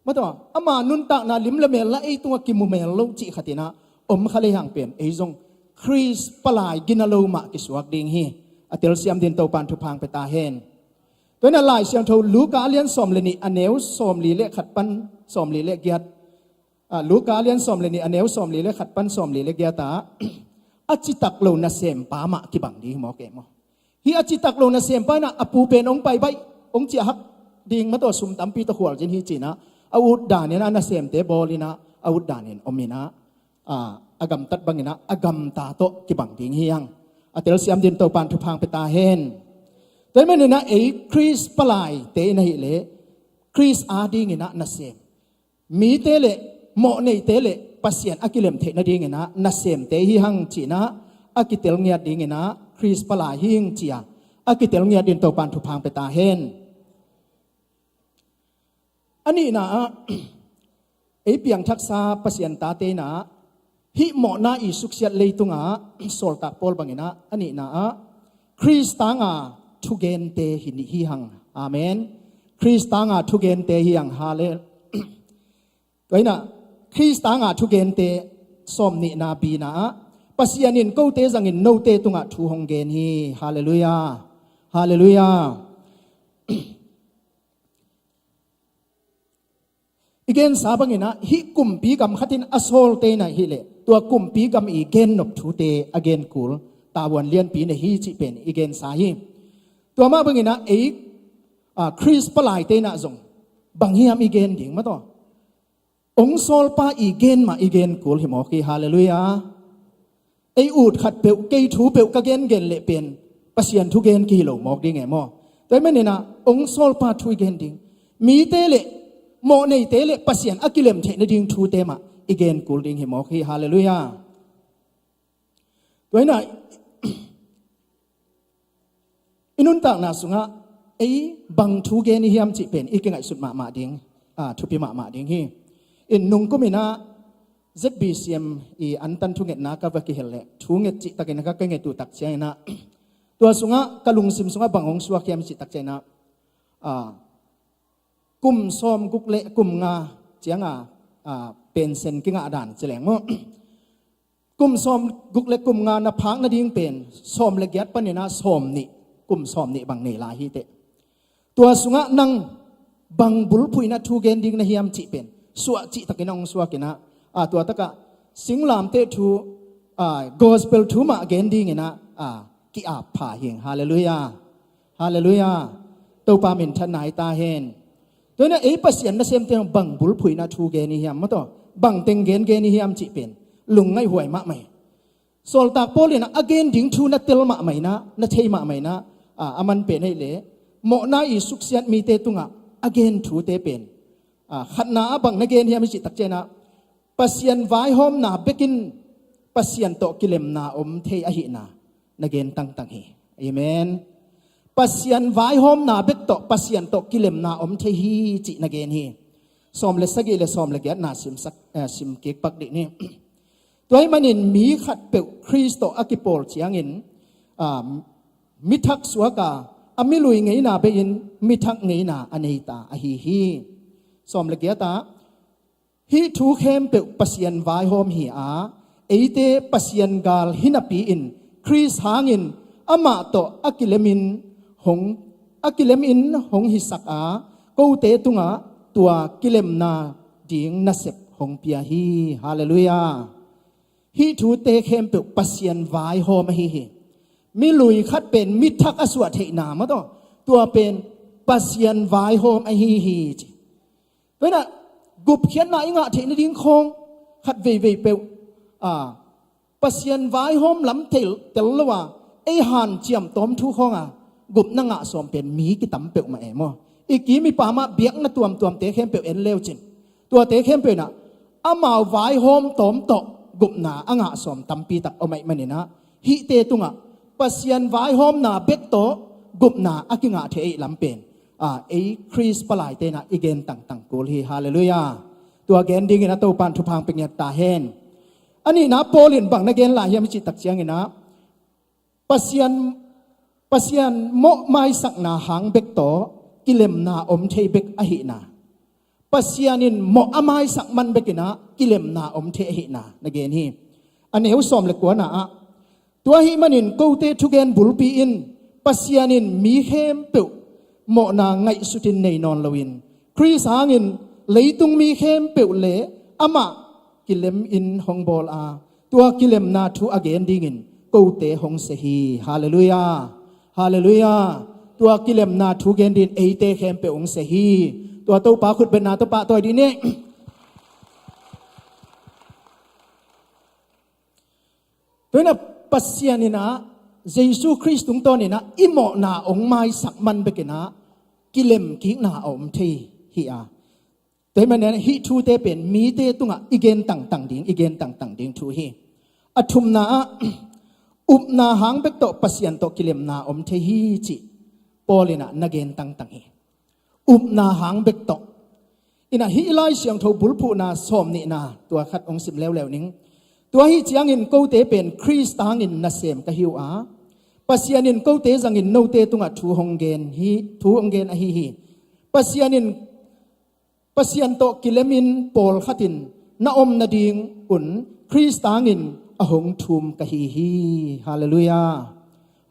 Mah tawh ama nuntakna lim le mel la ei tungah kimu mel lo cih khat in ah om kha lehang pen ei zong Khrist palai gina lo mah kisuak ding hi. A telsiam dingin Topa'n thupha hong pia ta hen. Tua in ah Lai Siangtho Luka a lian sawm le nih, a neu sawmli le khat pan sawmli le giat. Ah, Luka a lian sawm le nih, a neu sawmli le khat pan sawmli le giat ah a citak lo nasempa mah kibang ding hi mawk e maw. Hih a citak lo nasempa in ah a pu pen hong pai baih, hong ciah hak ding, mah tawh sum tampi tawh khualzin hi ci in ah, a utdan in ah nasemte bawl in ah, a utdan in om in ah, ah, a gamtat bang in ah a gamta tawh kibang ding hi hang. A telsiam dingin Topa'n thupha hong pia ta hen. Tua ahih manin ah ei Khrist palaite in ahih leh Khrist ading in ah nasem, mite le mawhneite le Pasian a kilem theih nading in ah nasemte hi hang ci in ah a kitel ngiat ding in ah Khrist palai hi ing ci a a kitel ngiat dingin Topa'n thupha hong pia ta hen. A nihna ah ei piangthaksa Pasian tate in ah hih mawhna i suksiat leitungah sawltak Paul bang in ah a nihna ah Khrist tanga thugente hi, hi hang. Amen. Khrist tanga thugente hi hang. Hallel. Tua in ah Khrist tanga thugente sawmnihna, B-na ah Pasian in kote zangin note tungah thu hong gen hi. Halleluiah. Halleluiah. I gensa bang in ah hih kumpi gam khat in a sawlte in ahih leh tua kumpi gam i gennop thute a gen kul tavuan lianpi nei hi cih pen i gensa hi. Tua mah bang in ah ei, ah, Khrist palaite in ah zong bang hiam i gen ding, mah tawh hong sawlpa i gen mah i gen kul hi mawk hi. Halleluiah. Ei ut khat peuh, kei thu peuh ka gengen leh pen Pasian thugen kihi lo mawk ding e maw. Tua ahih manin ah hong sawlpa thu i gen ding, mite le mawhneite le Pasian a kilem theih nading thute mah i gen kul ding hi mawk hi. Halleluiah. Tua in ah i nuntakna sungah ei bang thu gen i hiam cih pen i kingaihsut mahmah ding, ah, thupi mahmah ding hi. In nungkum in ah Z B C M i antan thungetna ka va kihel leh thunget cih takin ka, ka nget uh tak ciangin ah tua sungah ka lungsim sungah bang hong suak hiam cih tak ciangin ah, ah, kum sawm guk le kum nga ciangah, ah, pension kingah dan ci leng maw. Kum sawm guk le kum nga na phak nading pen sawm le giat panin ah sawm nih, kum sawm nih bang nei lai hi teh. Tua sungah nang bang bulphuh in ah thu gen ding na hiam cih pen suah cih takin ah hong suak in ah, ah, tua takah singlamteh thu, ah, gospel thu mah gen ding in ah, ah, ki-ap pha hi ing. Halleluiah. Halleluiah. Topa minthanna hi ta hen. Tua in ah ei Pasian nasemte bang bulphuh in ah thu gen i hiam, mah tawh bang teng gen gen i hiam cih pen lungngaih huai mahmah hi. Sawltak Paul in ah a gen ding thu na tel mahmah in ah, na thei mahmah in ah, ah, a man pen ahih leh mawhna i suksiat mite tungah a gen thute pen, ah, khatna ah bang na gen hiam i cih tak ciangin ah Pasian vaihawmna bekin Pasian tawh kilemna om thei ahihna na gen tangtang hi. Amen. Pasian vaihawmna bek tawh Pasian tawh kilemna om thei hi cih na gen hi. Sawm le sagih le sawm le giatna simsak, eh, sim kik pak dih ni. Tua ahih manin mi khatpeuh Khrist tawh a kipawl ciangin, ah, mi thak suak a, a milui ngeina bei-in mi thak ngeina a nei ta ahi hi. Sawm le giat ah, hih thu khempeuh Pasian vaihawm hi a, eite Pasian gal hi napi-in Khrist hangin amah tawh a kilemin hong, a kilemin hong hisak a, kote tungah tua kilemna ding nasep hong pia hi. Halleluiah. Hih thute khempeuh Pasian vaihawm ahi hi. Milui khat pen mi thak a suah theihna, mah tawh tua pen Pasian vaihawm ahi hi ci. Tua in ah gupkhiatna i ngah theih nading khawng khat veivei peuh, a, Pasian vaihawm lam tel, tel lo a, ei hanciam tawm thu khawng a gupna ngah sawm pen mi kitam peuhmah e maw. I kim i pam ah biakna tuamtuamte khempeuh en leu cin, tuate khempeuh in ah amau vaihawm tawm tawh gupna a ngah sawm tampi tak om ahih manin ah, hihte tungah Pasian vaihawmna bek tawh gupna a kingah thei ahih lam pen, a, ei Khrist palaite in ah i gen tangtang kul hi. Halleluiah. Tua gen dingin a Topa'n thupha hong pia ngiat ta hen. A nihna Paul in bang na gen lai hiam i cih tak ciangin ah, Pasian, Pasian mawh maisakna hang bek tawh kilemna om thei bek ahihna, Pasian in mawh a maisak man bekin ah kilemna om thei ahihna na gen hi. A neu sawm le kuana ah, tua ahih manin kote thugen bulpi in Pasian in mi khempeuh mawhna ngaihsutin nei nawn loin, Khrist hangin leitung mi khempeuh le amah kilemin hong bawl a, tua kilemna thu a gen dingin kote hong sia hi. Halleluiah. Halleluiah. Tua kilemna thu gen dingin eite khempeuh hong sia hi. Tua Topa khutbetna tawh pahtawi dih ni. Tua in ah Pasian in ah, Jesu Khrist tungtawn in ah i mawhna hong maisak man bekin ah kilem kikna a om thei hi a. Tua ahih manin ah hih thute pen mite tungah i gen tangtang ding, i gen tangtang ding thu hi. A thumna ah, upna hang bek tawh Pasian tawh kilemna om thei hi cih Paul in ah na gen tangtang hi. Upna hang bek tawh. In ah hih Lai Siangtho bulphuhna sawm nihna tua khat hong sim leuleu ning. Tua ahih ciangin kote pen Khrist tangin nasem ka hi uh a, Pasian in kote zangin note tungah thu hong gen hi, thu hong gen ahi hi. Pasian in, Pasian tawh kilemin pawlkhat in na om nadingun Khrist tangin a hong thum ka hi hi. Halleluiah.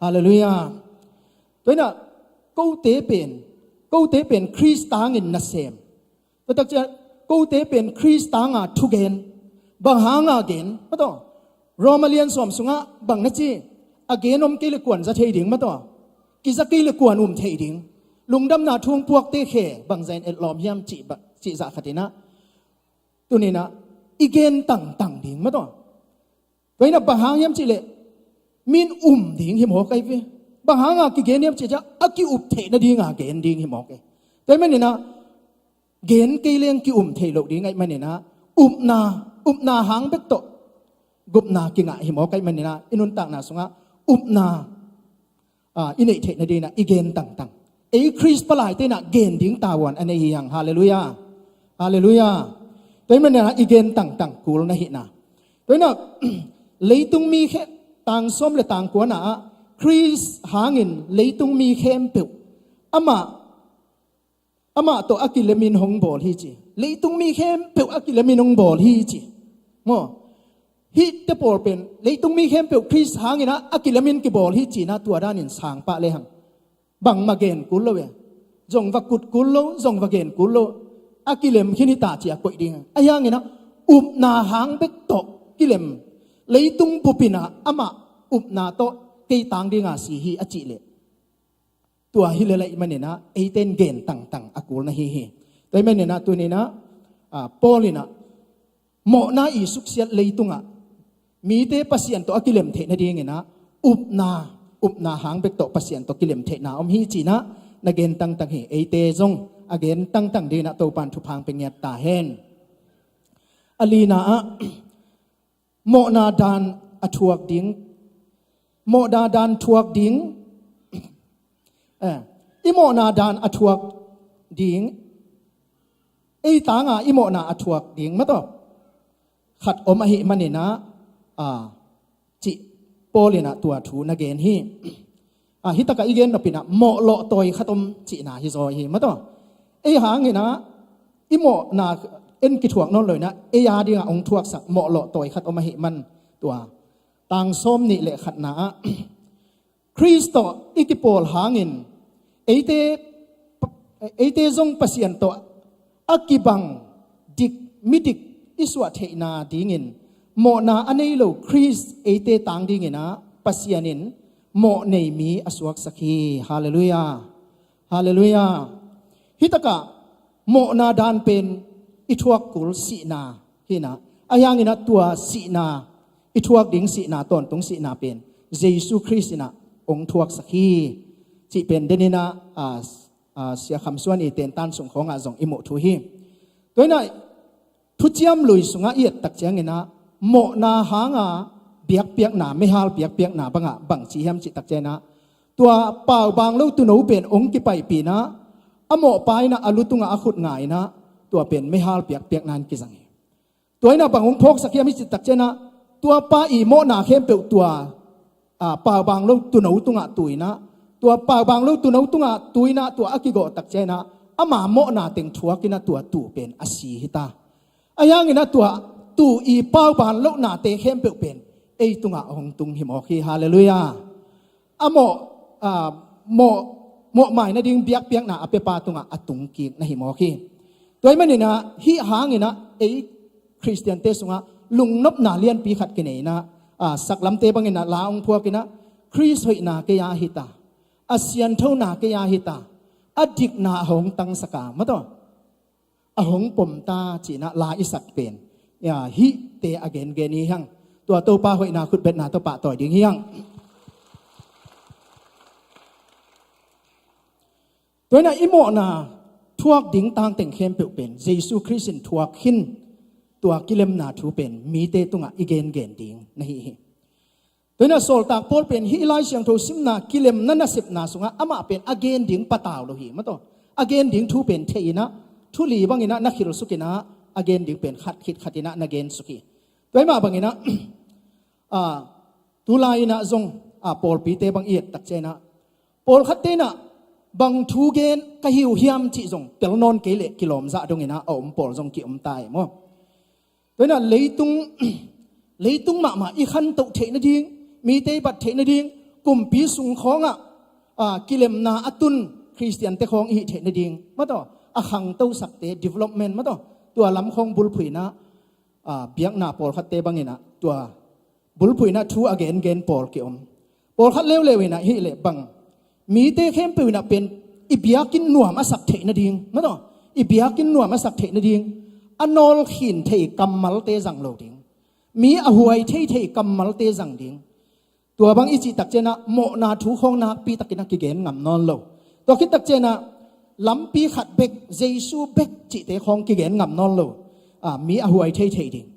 Halleluiah. Tua in ah kote pen, kote pen Khrist tangin nasem. Tua tak ciang kote pen Khrist tanga thugen. Bang hanga gen? Mataw, Roma lian sawm sungah bang na ci? A gen om kei le kuan za thei ding, mataw. Kiza kei le kuan um thei ding. Lungdamna thu hong puakte khe bang zah in etlawm hiam cih ba, cih zah khat in ah, tuni in ah i gen tangtang ding, mataw. Tua in ah bang hang hiam cih leh, min um ding hi mawk ahi ve. Bang hanga kigen hiam cih ciang a ki-up theih nadinga gen ding hi mawk e. Tua ahih manin ah gen kei leng ki-um thei loh ding ahih manin ah, upna, upna hang bek tawh gupna kingah hi mawk ahih manin ah, i nuntakna sungah upna, a, i neih theih nadingin ah i gen tangtang. Ei Khrist palaite in ah gen ding tavuan a nei hi hang. Halleluiah. Halleluiah. Tua ahih manin ah i gen tangtang kul na hihna. Tua in ah leitung mi khe, tang sawm le tang kuana ah, Khrist hangin leitung mi khempeuh amah, amah tawh a kilemin hong bawl hi ci. Leitung mi khempeuh a kilemin hong bawl hi ci. Maw? Hihte pawl pen leitung mi khempeuh Khrist hangin ah a kilemin kibawl hi cihna tua danin sang pah lehang, bangmah gen kul lo e. Zong va kut kul lo, zong va gen kul lo. A kilem khin hi ta ci a koih ding. Ahi hangin ah upna hang bek tawh kilem. Leitung bup in ah amah upna tawh kei tang dinga si hi a cih leh, tua hi lel ahih manin ah eite in gen tangtang a kul na hi hi. Tua ahih manin ah tuni in ah, a, Paul in ah mawhna i suksiat leitungah mite Pasian tawh a kilem theih nadingin ah upna, upna hang bek tawh Pasian tawh kilem theihna om hi cih in ah na gen tangtang hi. Eite zong a gen tangtang dingin ah Topa'n thupha hong pia ngiat ta hen. A lina ah, mawhna dan a thuak ding, mawhna dan thuak ding, eh, i mawhna dan a thuak ding, ei tanga i mawhna a thuak ding, mataw, khat om ahih manin ah, a, cih Paul in ah tua thu na gen hi. A, hi takah i gen nop in ah mawh lawh tawi khat om cihna hi zaw hi, mataw. Ei hangin ah i mawhna en kithuak nawn lo in ah, ei a dingah hong thuaksak mawh lawh tawi khat om ahih man, tua tang sawm nih le khatna ah, Khrist tawh i kipawl hangin eite, eite zong Pasian tawh a kibang dik, midik i suah theihna dingin mawhna a nei lo Khrist eite tang dingin ah Pasian in mawh nei mi a suaksak hi. Halleluiah. Halleluiah. Hi takah mawhna dan pen i thuak kul sihna hi in ah, ahi hangin ah tua sihna, i thuak ding sihna, tawntung sihna pen Jesu Khrist in ah hong thuaksak hi cih pen den in ah, a, a, Sia Kham Suan i tentan sung khawngah zong i muh thu hi. Tua in ah Thuciam Lui sungah i et tak ciangin ah, mawhna hanga biakpiakna, meihal biakpiakna bangah bang ci hiam cih tak ciangin ah, tua paubaang lo tuuno pen hong kipaipih inah, a mawhpa inah a lu tungah a khut nga inah, tua pen meihal piakpiakna in kizang hi. Tua inah bang hong phawksak hiam i cih takcianah, tua pa i mawhna khempeuh tua, a, paubaang lo tuuno tungah tu inah, tua paubaang lo tuuno tungah tu inah, tua a kigawh takcianah, ama mawhna teng thuak inah tua tuu pen a si hi ta. Ahi hanginah tua tuu i paubaang lohnate khempeuh pen ei tungah hong tung hi mawk hi. Halleluiah. A mawh, a, mawh, mawhmai nading biakpiakna a piapa tungah a tungkik na hi mawk hi. Tua ahih maninah hih hanginah ei Khristiante sungah lungnopna lianpi khat kinei inah, a, saklamte banginah la hong phuak inah, Khrist hoihna kei a hi ta, a sianthona kei a hi ta, a dikna a hong tangsak a, maw taw, a hong pom ta ci inah la i sak pen, ya, hihte a gengen hi hang. Tua Topa hoihna khutbetna tawh pahtawi ding hi hang. Tua inah i mawhna thuak ding tangteng khempeuh pen Jesu Khrist in thuak khin, tua kilemna thu pen mite tungah i gengen ding na hi hi. Tua inah sawltak Paul pen hih Lai Siangtho simna kilemna nasepna sungah amah pen a gen ding patau lo hi, maw taw. A gen ding thu pen thei inah, thu li banginah na khilsuk inah, a gen ding pen khat khit khat inah na gensuk hi. Tua ahih mah banginah, a, tulai inah zong, a, pawlpite bang i et takcianah, pawlkhatte inah bang thu gen ka hi uh hiam cih zong tel nawn kei leh kilawmzah dong inah a om pawl zong ki-om ta hi maw. Tua inah leitung, leitung mahmah i khantoh theih nading, mite i bat theih nading, kumpi sung khawngah, a, kilemna a tun Khristiante khawng i hih theih nading, maw taw, a khangtosakte, development, maw taw, tua lam khawng bulphuh inah, a, biakna pawlkhatte banginah tua bulphuh inah thu a gengen pawl ki-om. Pawlkhat leuleu inah hih leh bang, mite khempeuh inah pen i biakinn nuam a sak theih nading, maw taw, i biakinn nuam a sak theih nading, a nawlkhin thei kammalte zang lo ding, mi a huai theithei kammalte zang ding. Tua bang i cih takcianah mawhna thu khawng nakpi takin a kigen ngam nawn lo. Tua khit takcianah lampi khat bek, Jesu bek cihte khawng kigen ngam nawn lo. A, mi a huai theithei ding,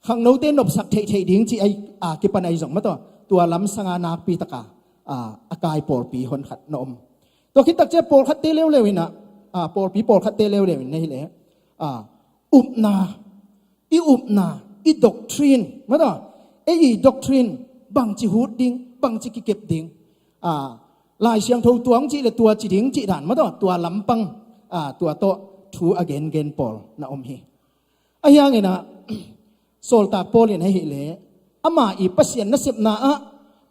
khangnote nopsak theithei ding cih ahi, a, kipan ahi zong, maw taw, tua lam sanga nakpi taka, a, a kai pawlpi honkhat na om. Tua khit takciah pawlkhatte leuleu inah, a, pawlpi pawlkhatte leuleu in na hi leh, a, upna, i upna, i doctrine, maw taw, ei i doctrine, bangci hut ding, bangci kikep ding, a, Lai Siangtho tua hong cih leh tua ci ding cih dan, maw taw, tua lampang, a, tua tawh thu a gengen pawl na om hi. Ahi hanginah, sawltak Paul in ahih leh, ama i Pasian nasepna ah,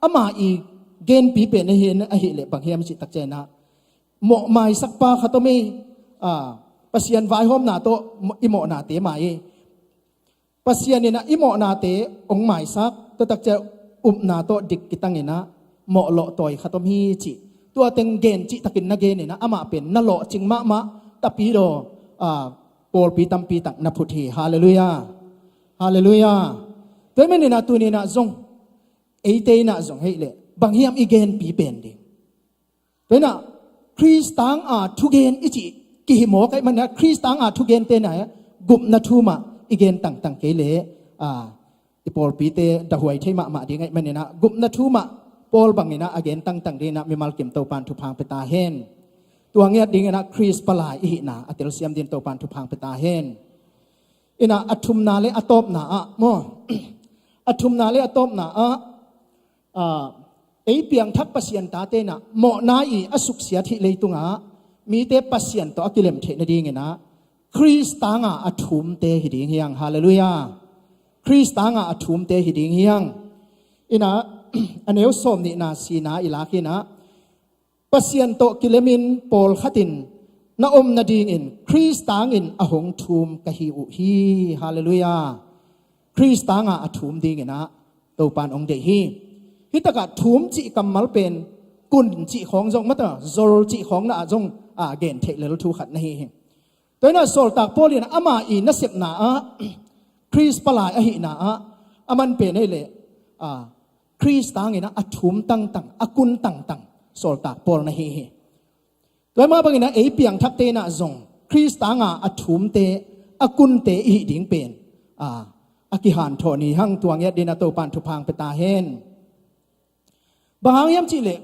ama i genpi pen ahi, ahih leh bang hiam cih takcianah, mawhmaisakpa khat om ei, a, Pasian vaihawmna tawh i mawhnate mai ei. Pasian inah i mawhnate hong maisak, tua takciah upna tawh dik kitang inah, mawh lawhtawi khat om hi cih. Tua teng gen cih takin na gen inah, amah pen na lawhcing mahmah, tapidaw, a, pawlpi tampi tak na phut hi. Halleluiah. Halleluiah. Tua ahih maninah tuni inah zong, eite inah zong ahih leh bang hiam i genpi pen ding? Tua inah Khrist tanga thugen i cih kihi mawk ahih maninah Khrist tanga thugente inah gupna thu mah i gen tangtang kei leh, a, i pawlpite dahuai thei mahmah ding ahih maninah gupna thu mah Paul banginah a gen tangtang dinginah mimal kim Topan thupha hong pia ta hen. Tua ngiat dinginah Khrist palai i hihna a telsiam dingin Topan thupha hong pia ta hen. Inah a thumna le a tawpna ah maw, a thumna le a tawpna ah, a, ei piangthak Pasian tate inah mawhna i a suksiat hih leitungah mite Pasian tawh a kilem theih nadinginah Khrist tanga a thumte hi ding hi hang. Halleluiah. Khrist tanga a thumte hi ding hi hang. Inah a neu sawm nihna sina i lak inah, Pasian tawh kilemin pawlkhat in na om nadingin Khrist tangin a hong thum ka hi uh hi. Halleluiah. Khrist tanga a thum dinginah Topan hong deih hi. Hih takah thum cih kammal pen kun cih khawng zong, maw taw, zol cih khawng na ah zong, a, gen theih lel thu khat na hi hi. Tua inah sawltak Paul in ama i nasepna ah, Khrist palai ahihna ah, a man pen ahih leh, a, Khrist tanginah a thum tangtang, a kun tangtang sawltak Paul na hi hi. Tua mah banginah ei piangthakte inah zong Khrist tanga a thumte, a kunte i hih ding pen, a, a kihanthawn hi hang. Tua ngiat dinginah Topan thupha hong pia ta hen. Bang hang hiam cih leh,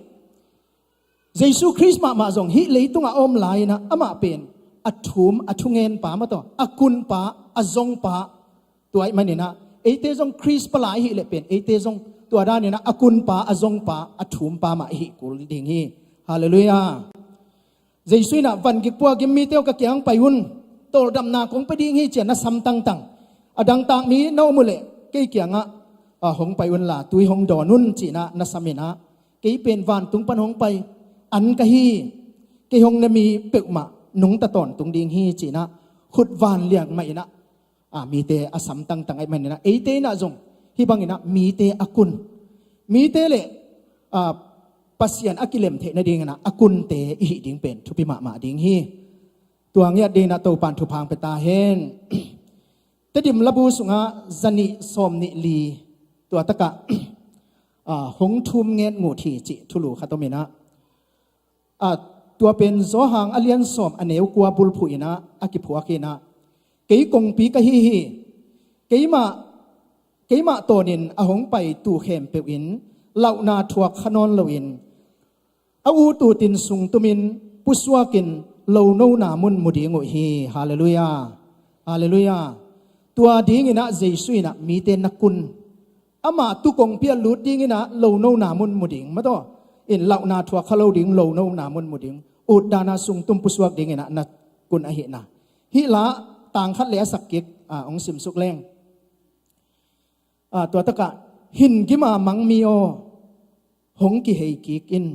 Jesu Khrist mahmah zong hih leitungah a om lai-inah amah pen a thum a thungen pa mataw, a kun pa, a zong pa, tua ahih maninah eite zong Khrist palai ahih leh pen eite zong tua daninah a kun pa, a zong pa, a thum pa mah i hih kul ding hi. Halleluiah. Jesu inah, "Van gik pua gim mite aw, ka kiang pai un, tawldamna kong pia ding hi," ci-a na sam tangtang, a dangtak mi na om uh leh kei kiangah, a, hong pai unla tui hong dawn un, ci-inah na sam inah, "Kei pen vantung pan hong pai, an ka hi, kei hong ne mi peuhmah nungta tawntung ding hi," ci-inah khut vanlian mah inah, a, mite a sam tangtang ahih maninah eite inah zong hih banginah mite a kun, mite le, a, Pasian a kilem theih nadinginah a kunte i hih ding pen thupi mahmah ding hi. Tua ngiat dinginah Topan thupha hong pia ta hen. Tedim labu sungah zanih sawmnih li, tua takah, a, hong thum nget ngut hi cih thulu khat om inah, a, tua pen Johan a lian sawm, a neu kua bulphuh inah a kiphuak inah, "Kei kongpi ka hi hi. Keimah, keimah tawnin a hong pai tuu khempeuh in lauhna thuak kha nawn loin, a ut utin sungtumin pusuakin lonona mun mu ding uh hi." Halleluiah. Halleluiah. Tua dinginah Jesu inah mite na kun, ama tuu kongpi ah lut dinginah lonona mun mu ding mataw, in lauhna thuak kha lo ding, lonona mun mu ding, ut dana sungtum pusuak dinginah na kun ahihna. Hih la tang khat le a sak kik, a, hong simsuk leng. A, tua takah, "Hin gima mang mi aw, hong kihei kik in.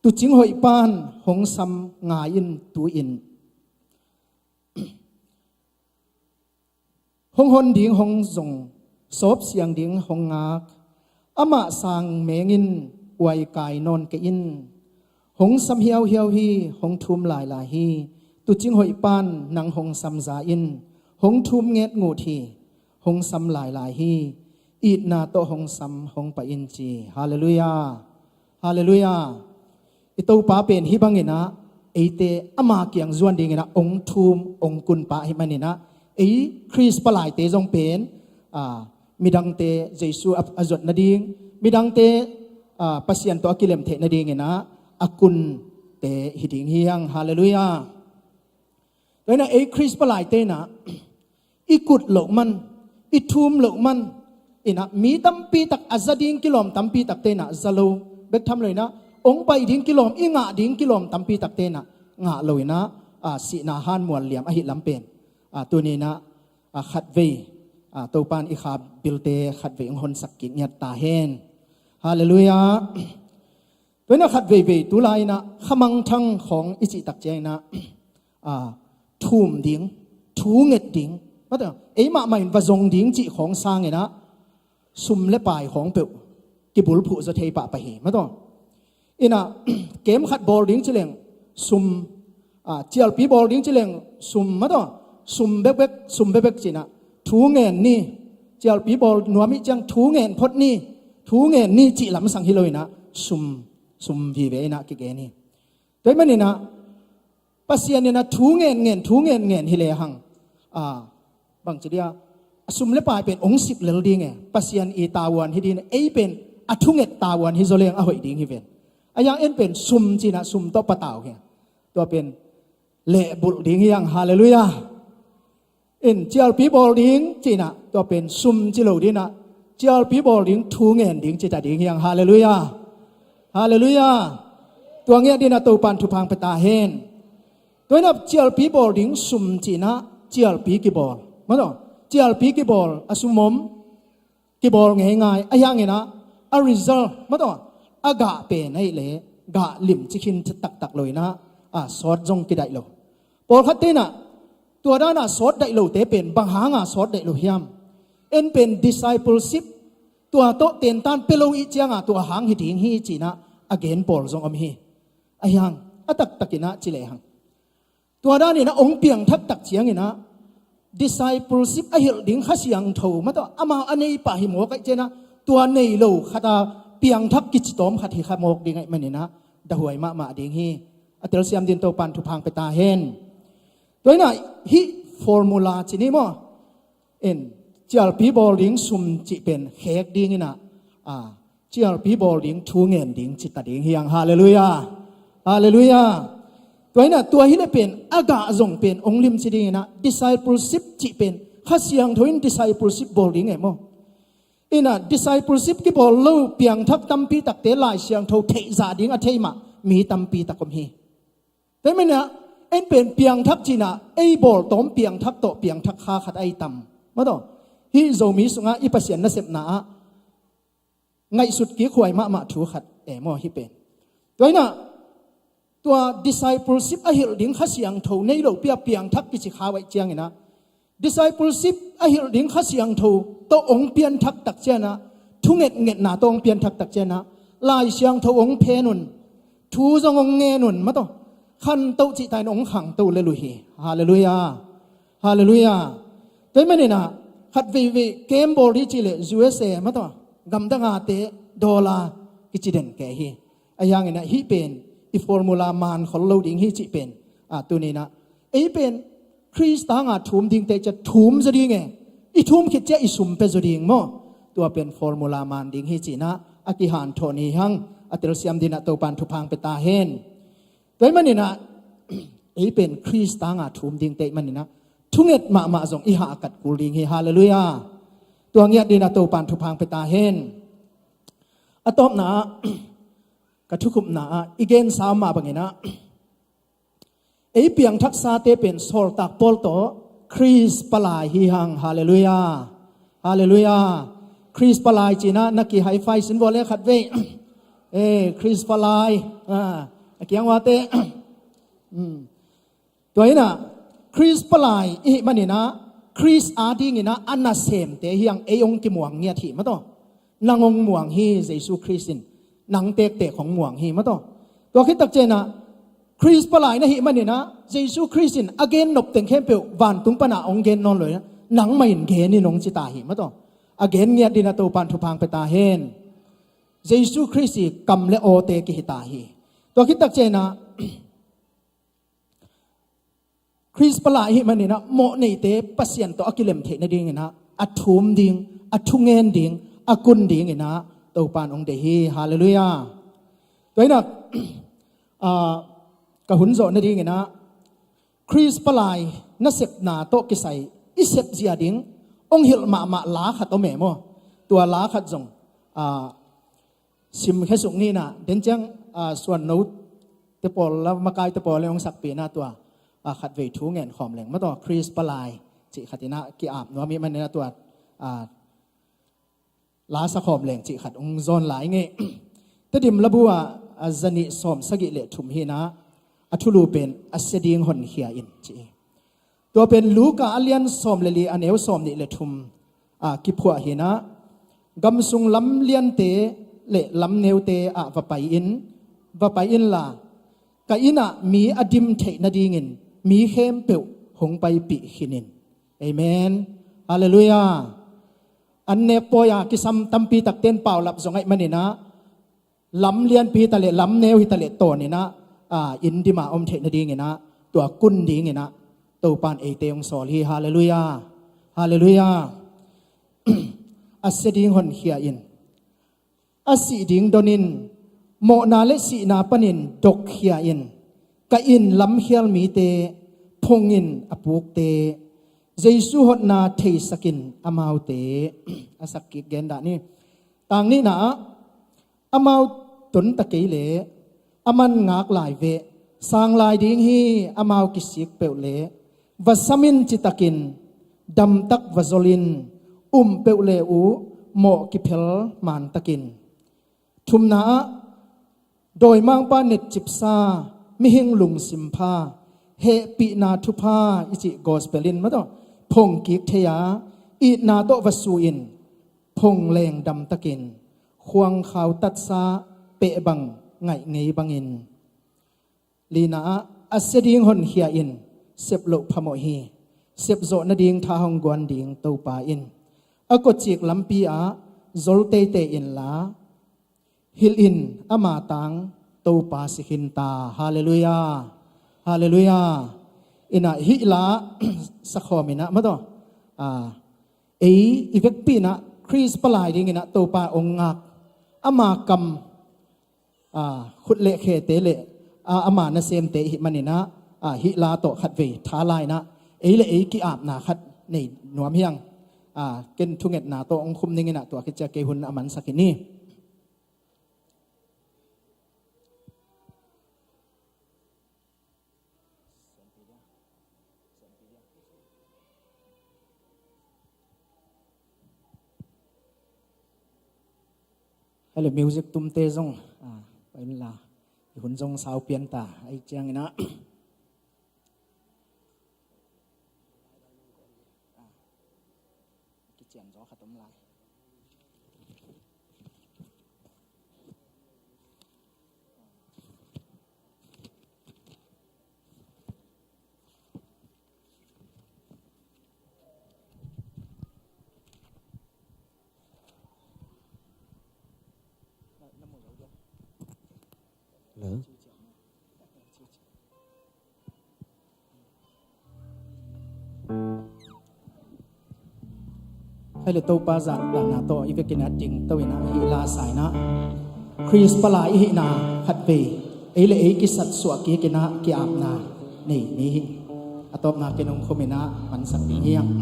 Tuucing hoih pan hong sam ngai in tu-in. Hong hon ding hong zong, sawpsiang ding hong ngak, amah sang mengin uaikai nawn kei in. Hong sam hiauhiau hi, hong thum lailai hi. Tuucing hoih pan nang hong samza in. Hong thum nget ngut hi, hong sam lailai hi. Itna tawh hong sam hong pai in," ci. Halleluiah. Halleluiah. I Topa pen hih banginah eite ama kiang zuan dinginah hong thum, hong kun pa ahih maninah, ei Khrist palaite zong pen, a, midangte Jesu a, a zuat nading, midangte, a, Pasian tawh a kilem theih nadinginah a kunte hi ding hi hang. Halleluiah. Tua inah ei Khrist palaite inah i kut loh man, i thum loh man inah mi tampi tak, a za ding kilawm tampi takte inah za lo bek tham lo inah, hong pai ding kilawm, i ngah ding kilawm tampi takte inah ngah lo inah, a, sihna hanmual liam ahih lam pen, a, tuni inah, a, khatvei, a, Topan i kha bilte khatvei hong honsak kik ngiat ta hen. Halleluiah. Tua inah khat veivei tu lai-inah khamangthang khawng i cih tak cianginah, a, thum ding, thu nget ding, mataw, ei mahmah in va zong ding cih khawng sanginah sum le pai khawng peuh kibulphuh zaw thei pahpah hi, mataw. Inah, kem khat bawl ding ci leng sum, a, cialpi bawl ding ci leng sum, mataw, sum bekbek, sum bekbek ci-inah thu ngen ni, cialpi bawl nuam ih ciang thu ngen phot ni, thu ngen ni cih lamsang hi lo inah sum, sum vive inah kigen hi. Tua ahih maninah Pasian inah thu ngen ngen, thu ngen ngen hi lehang, a, bangci dia, a sum le pai pen hong sik lel ding e. Pasian i tavuan hi ding e, ei pen a thunget tavuan hi zaw leng a hoih ding hi ven. A yang en pen sum ci-inah sum tawh patau hi. Tua pen lehbulh ding hi hang. Halleluiah. In cialpi bawl ding ci-inah tua pen sum ci lo dinah, cialpi bawl ding thu ngen ding ci ta ding hi hang. Halleluiah. Halleluiah. Tua ngiat dinah Topan thupha hong pia ta hen. Tua inah cialpi bawl ding sum ci-inah cialpi kibawl, mataw, cialpi kibawl a sum om, kibawl ngeingai, ahi hanginah a result, mataw, a gah pen ahih leh gah limci khin taktak lo inah, a, sawt zong kidaih lo. Pawlkhatte inah tua danah sawt daih lote pen bang hanga sawt daih lo hiam? En pen discipleship, tua tawh tentan pia lo ih cianga tua hang hi ding hi ci-inah a gen pawl zong om hi. Ahi hang, a taktak inah ci lehang, tua daninah hong piangthak tak cianginah discipleship a hilh ding Kha Siangtho, mataw, amau a nei pah hi mawk ahih cianah tua nei lo khata piangthak kici tawm khat hi kha mawk ding ahih maninah dahuai mahmah ding hi. A telsiam din Topan thupha hong pia ta hen. Tua inah hih formula ci ni maw, in, cialpi bawl ding sum cih pen khek dinginah, a, cialpi bawl ding thu ngen ding ci ta ding hi hang. Halleluiah. Halleluiah. Tua inah tua hileh pen a gah zong pen ong limci ding inah discipleship cih pen Kha Siangtho in discipleship bawl ding e maw? Inah discipleship kibawl lo piangthak tampi takte Lai Siangtho theihzah ding a thei mah mi tampi tak om hi. Tua hi maninah en pen piangthak cinah ei bawltawm piangthak tawh piangthak kha khat a i tam. Maw taw, hih Zomi sungah i Pasian nasepna ah ngaihsut kikhuai mahmah thu khat e maw hih pen. Tua inah tua discipleship a hilh ding Kha Siangtho nei lopi a piangthak kici kha uh ahih cianginah discipleship a hilh ding Kha Siangtho tawh ong pianthak tak cianah, thungetngetna tawh ong pianthak tak cianah Lai Siangtho ong phen un, thu zong ong ngen un, maw taw, khantoh cihta in ong khangto lel uh hi. Halleluiah. Halleluiah. Tua hi maninah khat veivei camp bawl dih cih leh U S A, maw taw, gamdangate dollar kici den kei hi. Ahi hanginah hih pen i formula man khol lo ding hi cih pen, a, tuninah ei pen Khrista nga thum dingte cia thum zaw ding e. I thum khit cia i sum pia zaw ding maw? Tua pen formula man ding hi cinah a kihanthawn hi hang. A telsiam dinah Topan thupha ong pia ta hen. Tua hi maninah ei pen Khrista nga thum dingte hi maninah thunget mahmah zong i hahkat kul ding hi. Halleluiah. Tua ngiat dinah Topan thupha ong pia ta hen. A tawpna ah ka thukhupna ah i gensa mah banginah ei piangthaksate pen sawltak Paul tawh Khrist palai hi hang. Halleluiah. Halleluiah. Khrist palai cinah na ki high five sin vua le khat vei. Eh, Khrist palai. Ah, a kiang uate. Hmm. Tua inah Khrist palai i hih maninah Khrist adinginah a nasemte hi hang. Ei ong kimuang ngiat hi, maw taw. Nang ong muang hi, Jesu Khrist in nang tektek hong muang hi, maw taw. Tua khit tak cianah Khrist palai na hih maninah Jesu Khrist in a gen nop teng khempeuh vantung panah ong gen nawn lo inah nangmah in gen in ong ci ta hi, maw taw. A gen ngiat dinah Topan thupha ong pia ta hen. Jesu Khrist i kam le awte kihi ta hi. Tua khit tak cianah Khrist palai i hih maninah mawhneite Pasian tawh a kilem theih nadinginah a thum ding, a thungen ding, a kun dinginah Topan ong deih hi. Halleluiah. Tua inah, ah, ka hun zawh nadinginah Khrist palai nasepna tawh kisai i sepzia ding ong hilh mahmah la khat om e maw? Tua la khat zong, ah, simkhia suk ninah, den ciang, ah, suanno te pawl la, makai te pawl le ong sakpih inah tua, ah, khatvei thu ngen khawm leng, maw taw, Khrist palai cih khat inah ki-ap nuam i hih maninah tua, ah, la sa khawm leng cih khat ong zawn lai ngei. Tedim labu ah, ah, zanih sawm sagih le thum hinah a thulu pen a sia ding honkhia in ci hi. Tua pen Luka a lian sawm le li a neu sawm nih le thum, ah, kiphuah hinah gamsung lam liante le lam neute ah va pai in, va pai inla ka innah mi a dim theih nadingin mi khempeuh hong paipih khin in. Amen. Halleluiah. An nek pawi a kisam tampi takte in paulap zong ahih maninah lam lianpi hi ta leh, lam neu hi ta leh, tawninah, ah, inn dim a om theih nadinginah tua kun dinginah Topan eite hong sawl hi. Halleluiah. Halleluiah. A sia ding honkhia in, a sih ding don in, mawhna le sihna panin dokkhia in, ka inn lamkhial mite phong in a pukte, Jesu hotna theisak in amaute. A sak kik gen dah ni. Tang nihna ah, amau tonta kei leh a man ngak lai veh, sang lai ding hi. Amau kisik peuh leh va sam in citakin, damtak va zol in, um peuh le uh mawh kiphel mantakin. Thumna ah, dawimangpa netcipsa, mihing lungsim pha, hehpihna thupha i cih gospel in, maw taw, phong kik thei a, itna tawh va su in, phong lengdam takin, khuangkhau tatsa peh bang ngaih ngei bangin. Lina ah, a sia ding honkhia in, sep loh phamawh hi. Sep zawh nading tha hong guan ding Topa in a kotcik lampi ah zol teitei inla, hilh in, ama tang Topa si khin ta. Halleluiah. Halleluiah. Inah hih la sakhawm inah, maw taw, ah, ei i vekpi inah Khrist palai dinginah Topa ong ngak, ama kam, ah, khut le khete le a, ama nasemte i hih manin ah, a, hih la tawh khatvei tha lai-in ah ei le ei ki-apna khat nei nuam hi hang. A, ken thungetna tawh hong khum ning in ah, tua khit ciang kei hun a mansak hi ni. Hei le, music tumte zong, a, pai un la, i hun zong sau pian ta, ahih ciangin ah. Kician zaw khat om lai. Hello. Hei le, Topa zahtakna tawh i vekin a dingto in ah hih la sa in ah, Khrist palai i hihna khatvei ei le ei kisatsuah kik in ah ki-apna nei ni hi. A tawpna ken hong khum in ah mansak ding hi hang.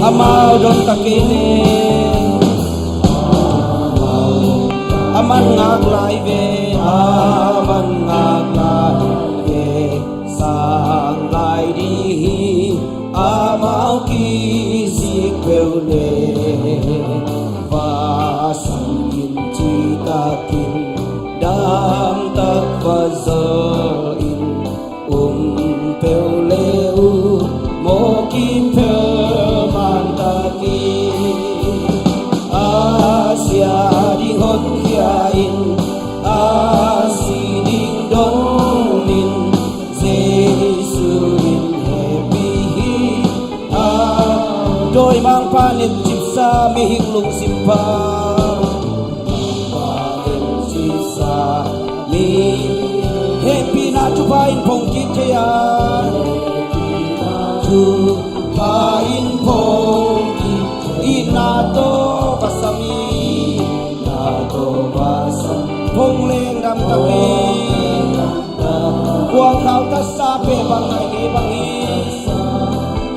Amau dong takin, a man ngak lai ve, a man ngak lai ve, sang lai ding hi, amau kizik peuh leh. Va sam in, ci takin, dam tak va zawl in, um peuh le uh, mawk in peuh man takin. A sia ding honkhia in, a si ding dong in, Jesu in hehpih hi. A dawimangpa, netcipsa, mihing lungsimpa, hehpihna thupha in phong kik thei a, thupha in phong kik, itna tawh va sam in, itna tawh va sam, phong leng dam tak in. Kuang khau tasa pe bang ngai ngei bang hi,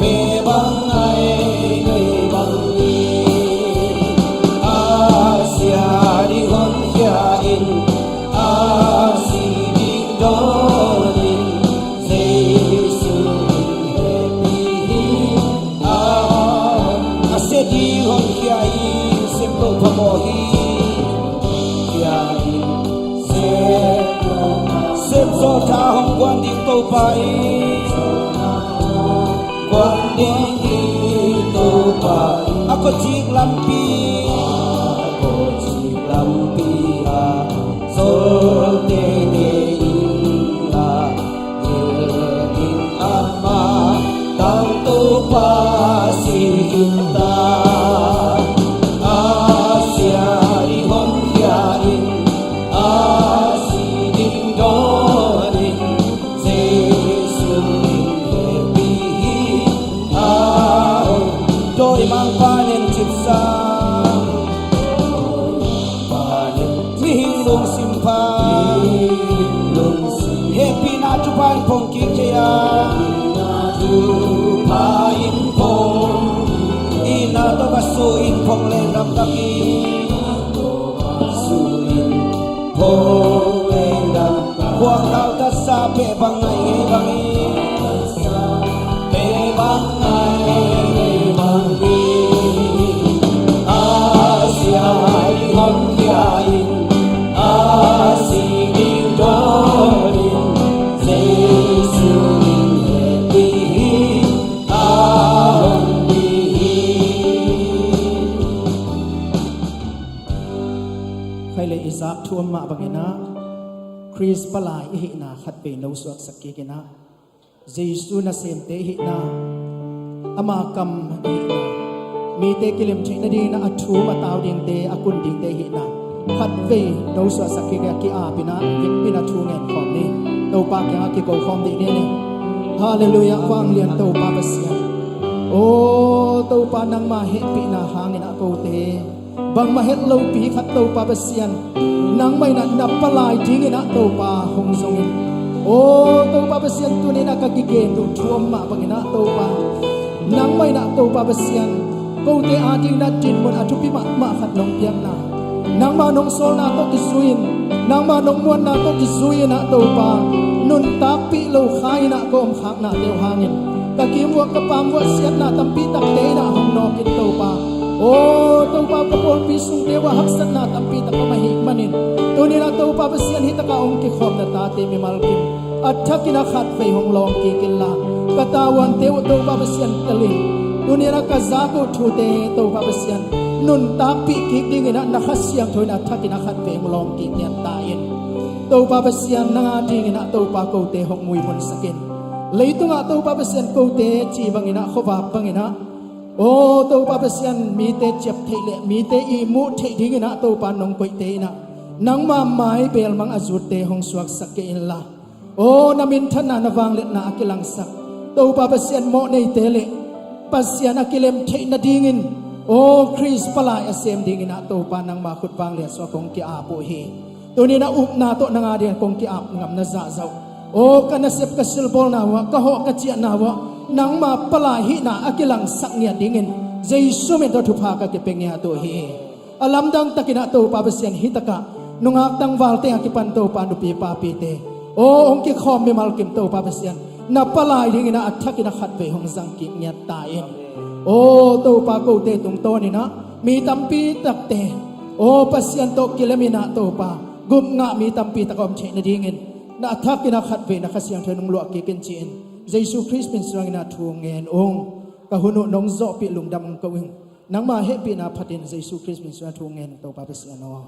pe bang ngai ngei bang hi. A sia ding honkhia in, a si ding dawn in, Jesu in hehpih hi. A, a sia ding honkhia in, sem lo phamawh hi. Khia in, sem, sem zawh tha hong kuan ding Topa in, kuan ding hi Topa in. A kawcik lampi, a kawcik lampi ah, zol teitei in la, hilh in amah, tangto pa si in ta. A sia ding honkhia in, a si ding dawn in, Jesu in hehpih hi. A, dawimangpa, netcipsa, Khuangkhau tatsa peh bang ngai ngei bangin, peh bang ngai ngei bangin, a sia hai hong kia in, a si ding dawnin, Jesu in hehpih in, a hong pi hi. Khaile i zak thu om mah bangin ah, Khrist palai i hihna khatvei no suaksak kik in ah, Jesu nasemte i hihna, ama kam i hihna, mite kilim theih nadingin ah a thum a tau dingte, a kun dingte i hihna khatvei no suaksak kik a ki-ap in ah, vekpi in ah thu ngen khawm ni. Topa kiangah kiko khawm dih ni le. Halleluiah, vanglian Topa Pasian. O Topa, nangma hehpihna hangin ah kote bangmah het lopi khat Topa Pasian, nangmah in ah na palai dingin ah Topa hong zongin. O Topa Pasian, tuni in ah ka kigen duh thu om mah bangin ah Topa, nangmah in ah Topa Pasian, kote adingin ah dinmun a thupi mahmah khat nong piakna, nangma nong sawlna tawh kizui-in, nangma nong muanna tawh kizui-in ah Topa, nuntakpih lo kha in ah ka om khaknate uh hangin, ka kim uah ka pam uah siatna tampi takte in ah hong nawk in Topa. O Topa, ka pawlpi sungte uah haksatna tampi tak om ahih manin, tuni in ah Topa Pasian, hih takah hong kikhawm na tate mimal kim a thakin a khatvei hong lawng kik inla, ka tavuante uh Topa Pasian tel in, tuni in ah ka zak uh thute Topa Pasian, nuntakpih kik dingin ah na Kha Siangtho in a thakin a khatvei hong lawng kik ngiat ta in. Topa Pasian, nang adingin ah Topa kote hong muimunsak in. Leitungah Topa Pasian, kote ci bangin ah, khuavak bangin ah, o Topa Pasian, mite ciap theih le mite ihmu theih dingin ah Topa nong koihte in ah, nangma mai belmang a zutte hong suaksak kei inla, o na minthanna, na vangliatna a kilangsak Topa Pasian, mawhneite le Pasian a kilem theih nadingin, o Khrist palai a sem dingin ah Topa, nangma khut vanglian sungah kong ki-ap uh hi. Tuni in ah upna tawh nang adingin kong ki-ap ngam na zahzah uh. O ka nasep ka silbawlna uah, ka hawh ka ciahna uah, nangma palai hihna a kilangsak ngiat dingin Jesu min tawh thupha ka kipia ngiat uh hi. A lamdang takin ah Topa Pasian, hih takah nungak tangvalte a kipan Topa, nupi papite, o hong kikhawm mimal kim Topa Pasian, na palai dingin ah a thakin a khatvei hong zang kik ngiat ta in. O Topa, kote tungtawn in ah mi tampi takte, o Pasian tawh kilem in ah Topa, gupngah mi tampi tak a om theih nadingin, na a thakin a khatvei na Kha Siangtho in hong luah kik in ci-in, Jesu Khrist min suangin ah thu ngen ung. Ka hun uh nong zawhpih lungdam ung ko ing. Nangma hehpihna phatin Jesu Khrist min suangin ah thu ngen ung, Topa Pasian aw.